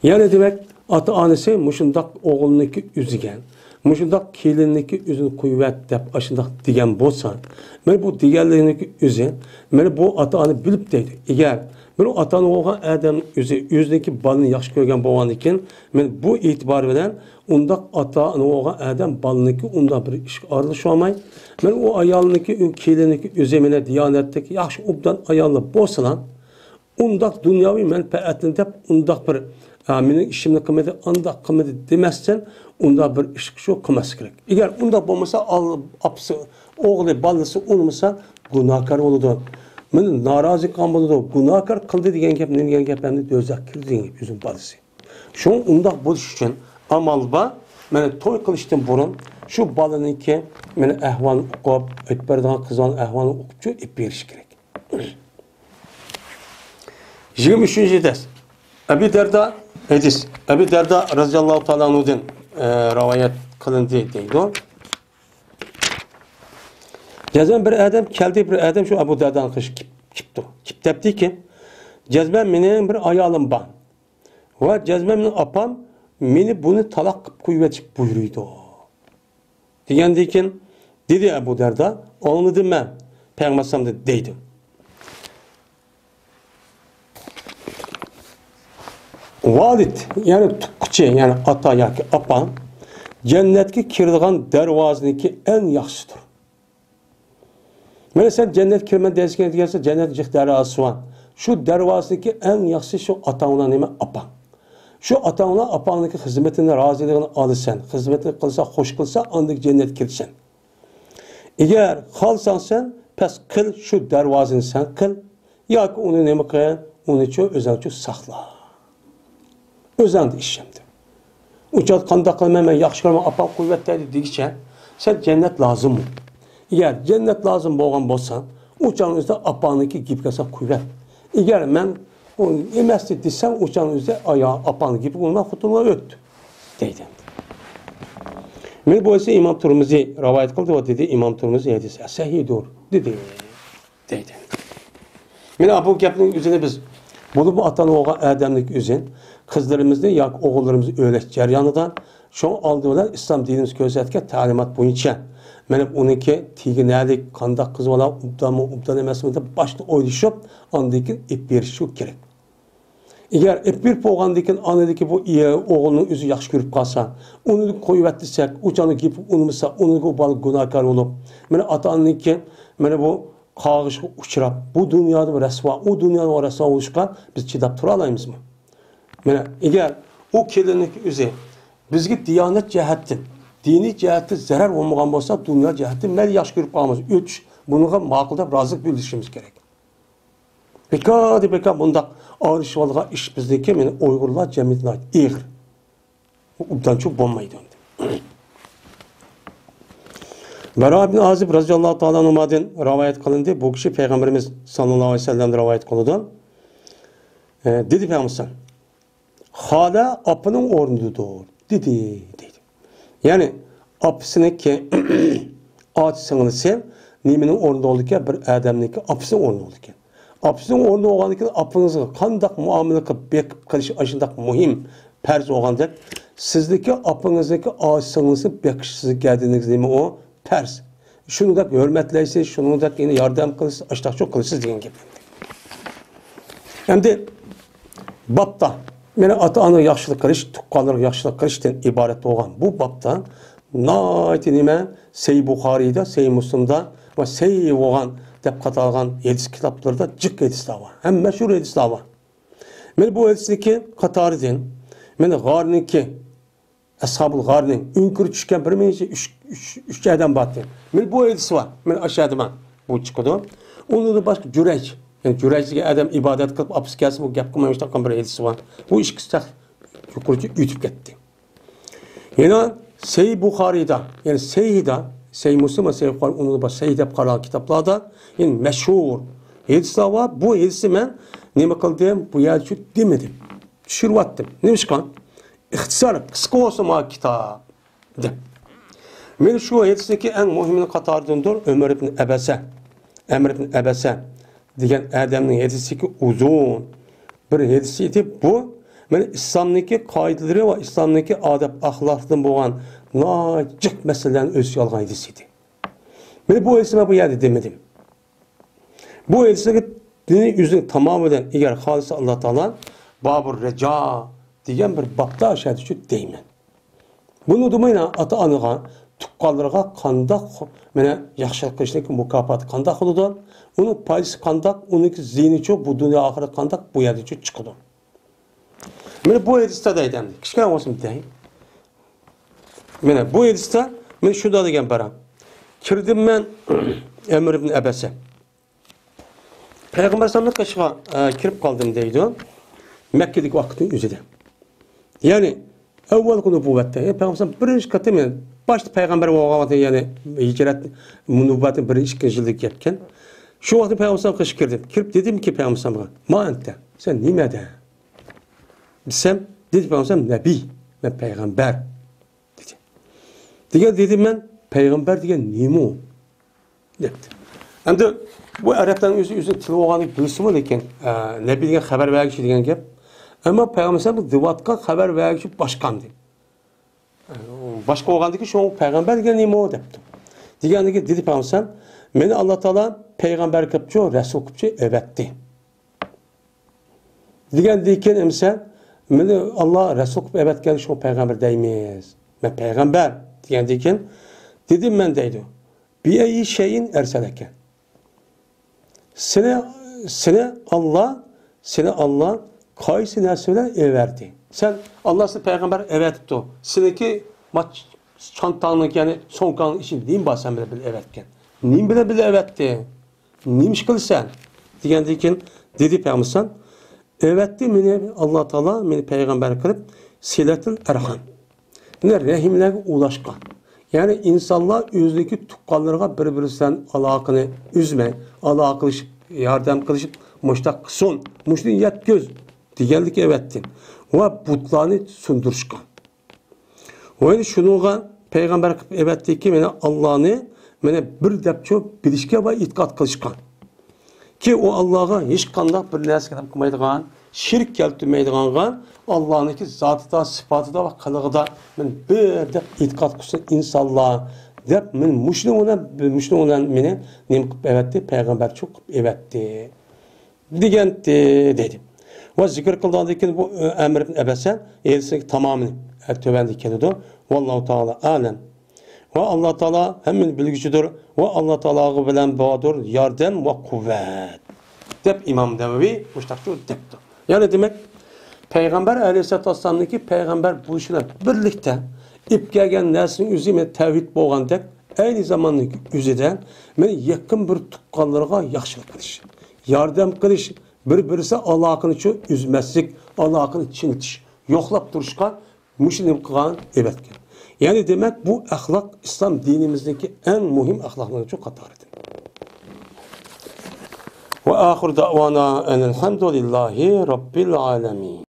يەنى دېمەك، ئاتا-ئانىسى مۇشۇنداق ئوغلىنىڭكى ئۆزىگە، مۇشۇنداق كېلىننىڭكى ئۆزىنى قويۇۋەت دەپ ئاشۇنداق دېگەن بولسا، مانا بۇ دېگەنلىكنىڭكى ئۆزى، مانا بۇ ئاتا-ئانا بىلىپ دەيدۇ. ئەگەر بىر ئاتا-ئانا بولغان ئادەم ئۆزى، ئۆزىنىڭكى بالىنى ياخشى كۆرگەن بولغاندىكىن، مانا بۇ ئېتىبار بىلەن ئۇنداق ئاتا-ئانا بولغان ئادەم بالىنىڭكى ئۇنداق بىر ئىشقا ئارىلىشالماي، مانا ئۇ ئايالنىڭكى، ئۇ كېلىننىڭكى ئۆزى مانا دىيانەتلىك، ياخشى، ئوبدان ئاياللار بولسىلا، ئۇنداق دۇنياۋى مەنپەئەتنى دەپ، ئۇنداق بىر، ھە، مېنىڭ ئىشىمنى قىلمىدى، ئانداق قىلمىدى دېمەستىن، ئۇنداق بىر ئىشقا شۇ قىلماسلىق كېرەك. ئەگەر ئۇنداق بولمىسا، ئال-، ئاپىسى، ئوغلى، بالىسى ئۇنىمىسا، گۇناھكار بولىدۇ. مېنى نارازى قىلغان بولىدۇ. گۇناھكار قىلدى دېگەن گەپ، نېمە دېگەن گەپ، ئەمدى دوزاخقا كىردى دېگەن گەپ، ئۆزىنىڭ بالىسى. شۇڭا ئۇنداق بولۇش ئۈچۈن ئامال بار. مانا توي قىلىشتىن بۇرۇن شۇ بالىنىڭكى، مانا ئەھۋالىنى ئۇقۇپ، ئېلىپ بېرىدىغان قىزنىڭ ئەھۋالىنى ئۇقۇپچۇ ئېلىپ بېرىش كېرەك. يىگىرمە ئۈچىنچى ھەدىس. ئەبى دەردا ھەدىس. ئەبى دەردا رەزىياللاھۇ تائالا ئەنھۇدىن، ئە، رىۋايەت قىلىندى دەيدۇ. جەزمەن بىر ئادەم كەلدى، بىر ئادەم شۇ ئەبۇ دەردانىڭ قېشىغا كېلىپ، كېلىپتۇ. كېلىپ دەپتىكى، جەزمەن مېنىڭ بىر ئايالىم بار. ۋە جەزمەن مېنىڭ ئاپام مېنى بۇنى تالاق قىلىپ قويۇۋېتىشكە بۇيرۇيدۇ. دېگەندىن كېيىن دېدى ئەبۇ دەردا، ئاڭلىدىم مەن پەيغەمبەر ئەلەيھىسسالامدىن دەيدۇ. ۋالىد، يەنى تۇغقۇچى، يەنى ئاتا ياكى ئاپا جەننەتكە كىرىدىغان دەرۋازىنىڭكى ئەڭ ياخشىسىدۇر. مانا سەن جەننەتكە كىرىمەن دەيسەن، دېگەنسەن، جەننەت جىق دەرۋازىسى بار. شۇ دەرۋازىدىكى ئەڭ ياخشىسى شۇ ئاتاڭ بىلەن نېمە؟ ئاپاڭ. شۇ ئاتاڭ بىلەن ئاپاڭنىڭكى خىزمىتىنى، رازىلىقىنى ئالىسەن. خىزمىتىنى قىلسا، خوش قىلسا، ئاندىن جەننەتكە كىرىسەن. ئەگەر خالىساڭ سەن، پەس قىل، شۇ دەرۋازىنى سەن قىل. ياكى ئۇنى نېمە قىل؟ ئۇنىچۇ ئۆزەڭچۇ ساقلا. ئۆزەڭدە ئىش ئەمدى. ئۇچان قانداق قىلىمەن، مەن ياخشى كۆرىمەن، ئاپام قويۇۋەت دەيدۇ دېگۈچە، سەن جەننەت لازىممۇ؟ ئەگەر جەننەت لازىم بولغان بولسا، ئۇچان ئۆزىدە ئاپاڭنىڭكى گېپىگە سەن قويۇۋەت. ئەگەر مەن ئۇ ئەمەستى دېسەڭ، ئۇچان ئۆزىدە ئايا-، ئاپاڭنىڭ گېپىگە ئۇنىما خوتۇنغا ئۆت دەيدۇ. مانا بۇ ئىسى ئىمام تۇرمۇزى رىۋايەت قىلدى ۋە دېدى، ئىمام تۇرمۇزى ھەدىس سەھىھدۇر دېدى. دەيدۇ. مانا بۇ گەپنىڭ ئۆزىنى بىز، بولۇپمۇ ئاتا-ئانا بولغان ئادەمنىڭ ئۆزى قىزلىرىمىزنى ياكى ئوغۇللىرىمىزنى ئۆيلەش جەريانىدا، شۇڭا ئالدى بىلەن ئىسلام دىنىمىز كۆرسەتكەن تەلىمات بويىچە، مانا ئۇنىڭكى تېگىنەرلىك، قانداق قىلىۋالاي، ئوبدانمۇ، ئوبدان ئەمەسمۇ دەپ باشتا ئويلىشىپ، ئاندىن كېيىن ئېلىپ بېرىش كېرەك. ئەگەر ئېلىپ بېرىپ بولغاندىن كېيىن ئانىدىكى بۇ ئوغۇلنىڭ ئۆزى ياخشى كۆرۈپ قالسا، ئۇنى قويۇۋەت دېسەك، ئۇ چاغدا گېپى ئۇنىمىسا، ئۇنىڭ ئۇ بالا گۇناھكار بولۇپ، مانا ئاتا-ئانىنىڭكى مانا بۇ قارغىشىغا ئۇچراپ، بۇ دۇنيادا رەسۋا، ئۇ دۇنيادا رەسۋا بولۇشقا بىز چىداپ تۇرالايمىزمۇ؟ مانا، ئەگەر ئۇ كېلىننىڭكى ئۆزى بىزگە دىيانەت جەھەتتىن، دىنىي جەھەتتىن زەرەر بولمىغان بولسا، دۇنيا جەھەتتىن مەيلى ياخشى كۆرۈپ قالىمىز، ئۆتۈش، بۇنىڭغا ماقۇل دەپ رازىلىق بىلدۈرۈشىمىز كېرەك. بىكاردىن بىكار بۇنداق ئايرىشىۋالغان ئىش بىزنىڭكى، مانا، ئۇيغۇرلار جەمئىيىتىدە ناھايىتى ئېغىر. ئوبدانچۇ بولمايدۇ ئەمدى. بەرا ئىبن ئازىب رەزىياللاھۇ تائالا ئەنھۇمادىن رىۋايەت قىلىندى. بۇ كىشى پەيغەمبىرىمىز ساللاللاھۇ ئەلەيھى ۋەسەللەمدىن رىۋايەت قىلىدۇ. ئە، دېدى پەيغەمبەر: «خالا ئاپىنىڭ ئورنىدىدۇر» دېدى، دەيدۇ. يەنى ئاپىسىنىڭكى ئاچا سىڭلىسى نېمىنىڭ ئورنىدا بولىدىكەن؟ بىر ئادەمنىڭكى ئاپىسىنىڭ ئورنىدا بولىدىكەن. ئاپىسىنىڭ ئورنىدا بولغاندىكىن ئاپىڭىزغا قانداق مۇئامىلە قىلىپ بېقىپ قېلىش ئاشۇنداق مۇھىم، پەرز بولغاندەك، سىزدىكى ئاپىڭىزنىڭكى ئاچا سىڭلىسىنى بېقىش سىزنىڭ گەدىنىڭىزدە نېمە ئۇ؟ پەرز. شۇنىڭدەك ھۆرمەتلەيسىز، شۇنىڭدەك يەنە ياردەم قىلىسىز، ئاشتاقچۇ قىلىسىز دېگەن گەپ. ئەمدى بابتا، مانا ئاتا-ئانىغا ياخشىلىق قىلىش، تۇغقانلارغا ياخشىلىق قىلىشتىن ئىبارەت بولغان بۇ بابتا ناھايىتى نېمە، سەھىھ بۇخارىيدا، سەھىھ مۇسلىمدا ۋە سەھىھ بولغان دەپ قاتالغان ھەدىس كىتابلىرىدا جىق ھەدىسلەر بار. ھەم مەشھۇر ھەدىسلەر بار. مانا بۇ ھەدىسنىڭكى قاتارىدىن، مانا غارنىڭكى، ئەسھابۇل غارنىڭ ئۆڭكۈرى چۈشكەن بىر نەچچە ئۈچ، ئۈچ، ئۈچ ئادەم بارتى. مانا بۇ ھەدىس بار. مانا ئاشۇ ئادەم بۇ چىقىدۇ. ئۇنىڭدىن باشقا جۈرەيج. يەنى جۈرەيج دېگەن ئادەم ئىبادەت قىلىپ، ئاپىسى كەلسە بۇ گەپ قىلمايمىز دەپ بىر ھەدىس بار. بۇ ئىككىسى تەك يۇقىرىچە ئۆتۈپ كەتتى. يەنە سەھىھ بۇخارىيدا، يەنى سەھىھدا، سەھىھ مۇسلىم ۋە سەھىھ بۇخارىي، ئۇنىڭدىن باشقا سەھىھ دەپ قارالغان كىتابلاردا، يەنى مەشھۇر ھەدىسلەر بار. بۇ ھەدىسنى مەن نېمە قىلدىم؟ بۇ يەردە شۇ دېمىدىم. چۈشۈرۈۋەتتىم. نېمىشقا؟ ئىختىسار، قىسقا بولسۇن مانا كىتاب، دەپ. مانا شۇ ھەدىسنىڭكى ئەڭ مۇھىمىنىڭ قاتارىدىندۇر ئۆمەر ئىبن ئەبەسە، ئەمر ئىبن ئەبەسە دېگەن ئادەمنىڭ ھەدىسىكى ئۇزۇن بىر ھەدىس ئىدى. بۇ مانا ئىسلامنىڭكى قائىدىلىرى ۋە ئىسلامنىڭكى ئادەپ ئەخلاقتىن بولغان ناھايىتى جىق مەسىلىلەرنى ئۆز ئىچىگە ئالغان ھەدىس ئىدى. مانا بۇ ھەدىسنى مەن بۇ يەردە دېمىدىم. بۇ ھەدىسنىڭكى دىنىي يۈزىنىڭ تامامى بىلەن ئەگەر خالىسا ئاللا تائالا بابۇر رەجا دېگەن بىر بابتا ئاشۇ يەردە شۇ دەيمەن. بۇنىڭدىمۇ يەنە ئاتا-ئانىغا، تۇغقانلىرىغا قانداق خۇ-، مانا ياخشىلىق قىلىشنىڭ مۇكاپاتى قانداق بولىدۇ؟ ئۇنىڭ پايدىسى قانداق؟ ئۇنىڭكى زىيىنىچۇ بۇ دۇنيا ئاخىرەت قانداق؟ بۇ يەردىچۇ چىقىدۇ. مانا بۇ ھەدىستە دەيدۇ ئەمدى. كىچىككىنە بولسىمۇ دەي. مانا بۇ ھەدىستە مانا شۇنداق دېگەن بار. كىردىم مەن ئەمر ئىبن ئەبەسە. پەيغەمبەر ئەلەيھىسسالامنىڭ قېشىغا، ئە، كىرىپ قالدىم دەيدۇ. مەككىدىكى ۋاقىتنىڭ ئۆزىدە. يەنى ئەۋۋەلقى نۇبۇۋۋەتتە، يەنى پەيغەمبەر ئەلەيھىسسالام بىرىنچى قېتىم، يەنى باشتا پەيغەمبەر بولغان ۋاقىتتا، يەنى ھىجرەت، نۇبۇۋۋەتنىڭ بىرىنچى، ئىككىنچى يىلىدا كەپكەن. شۇ ۋاقىتتا پەيغەمبەر ئەلەيھىسسالام قېشىغا كىردىم. كىرىپ دېدىمكى پەيغەمبەر ئەلەيھىسسالامغا، ما ئەنتە، سەن نېمە دە؟ دېسەم، دېدى پەيغەمبەر ئەلەيھىسسالام، نەبىي، مەن پەيغەمبەر. دېدى. دېگەن دېدىم مەن، پەيغەمبەر دېگەن نېمە ئۇ؟ دەپتۇ. ئەمدى بۇ ئەرەبلەرنىڭ ئۆزى ئۆزىنى تىل بولغانلىقى بىلسىمۇ، لېكىن، ئە، نەبىي دېگەن خەۋەر بەرگۈچى دېگەن گەپ. ئەمما پەيغەمبەر ئەلەيھىسسالام دېۋاتقان خەۋەر بەرگۈچى باشقاندى. ئە، باشقا بولغاندىكىن شۇڭا پەيغەمبەر دېگەن نېمە ئۇ دەپتۇ. دېگەندىكىن دېدى پەيغەمبەر ئەلەيھىسسالام، مېنى ئاللا تائالا پەيغەمبەر قىلىپچۇ، رەسۇل قىلىپچۇ ئەۋەتتى. دېگەندىن كېيىن ئەمىسە، مېنى ئاللا رەسۇل قىلىپ ئەۋەتكەن شۇ پەيغەمبەر دەيمىز. مەن پەيغەمبەر دېگەندىن كېيىن، دېدىم مەن دەيدۇ. بىئەييى شەيئىن ئەرسەلەكە. سېنى، سېنى ئاللا، سېنى ئاللا قايسى نەرسە بىلەن ئەۋەردى؟ سەن ئاللا سېنى پەيغەمبەر ئەۋەتىپتۇ. سېنىڭكى ما-، چانتاڭنىڭ، يەنى سومكاڭنىڭ ئىچىدە نېمە بار سەن بىلەن بىللە ئەۋەتكەن؟ نېمە بىلەن بىللە ئەۋەتتى؟ نېمە ئىش قىلىسەن؟ دېگەندىن كېيىن دېدى پەيغەمبەر، ئەۋەتتى مېنى ئاللا تائالا، مېنى پەيغەمبەر قىلىپ، سىلەتۇل ئەرھام. يەنى رەھىملەرگە ئۇلاشقان. يەنى ئىنسانلار ئۆزىنىڭكى تۇغقانلىرىغا بىر-بىرسى بىلەن ئالاقىنى ئۈزمەي، ئالاقىلىشىپ، ياردەم قىلىشىپ، مۇشتاق قىلسۇن، مۇشۇنى يەتكۈز دېگەنلىكى ئەۋەتتى. ۋە بۇتلارنى سۇندۇرۇشقان. ۋە شۇنىڭغا پەيغەمبەر قىلىپ ئەۋەتتىكى، مانا، ئاللانى، مانا، بىر دەپچۇ بىلىشكە ۋە ئېتىقاد قىلىشقا. كى، ئۇ ئاللاغا ھېچقانداق بىر نەرسە قىلمايدىغان، شېرىك كەلتۈرمەيدىغانغا، ئاللانىڭكى زاتىدا، سىپاتىدا ۋە قىلىقىدا، مانا، بىر دەپ ئېتىقاد قىلسۇن ئىنسانلار، دەپ، مانا، مۇشۇنىڭ بىلەن، مۇشۇنىڭ بىلەن مېنى نېمە قىلىپ ئەۋەتتى؟ پەيغەمبەرچۇ قىلىپ ئەۋەتتى. دېگەنتى، دېدى. ۋە زىكىر قىلغاندىن كېيىن بۇ، ئە، ئەمر ئىبن ئەبەسە ھەدىسنىڭ تامامىنى، ئە، تۆۋەندە كېلىدۇ. ۋاللاھۇ تائالا ئەلەم. ۋە ئاللا تائالا ھەممىنى بىلگۈچىدۇر. ۋە ئاللا تائالاغا بىلەن باردۇر ياردەم ۋە قۇۋۋەت. دەپ ئىمام نەۋەۋى مۇشتاقچۇ دەپتۇ. يەنى دېمەك، پەيغەمبەر ئەلەيھىسسالاتۇ ۋەسسالامنىڭكى پەيغەمبەر بولۇشى بىلەن بىرلىكتە ئېلىپ كەلگەن نەرسىنىڭ ئۆزى مەن تەۋھىد بولغاندەك، ئەينى زاماننىڭ ئۆزىدە مەن يېقىن بىر تۇغقانلىرىغا ياخشىلىق قىلىش، ياردەم قىلىش، بىر-بىرسى ئالاقىنى چۇ-، ئۈزمەسلىك، ئالاقىنى چىڭىتىش، يوقلاپ تۇرۇشقا مۇشۇ نېمە قىلغان ئەۋەتكەن. يەنى دېمەك، بۇ ئەخلاق ئىسلام دىنىمىزدىكى ئەڭ مۇھىم ئەخلاقلارنىڭ قاتارىدىن. ۋە ئاخىر دەۋانا ئەنىلھەمدۇلىللاھى رەببىل ئالەمىن.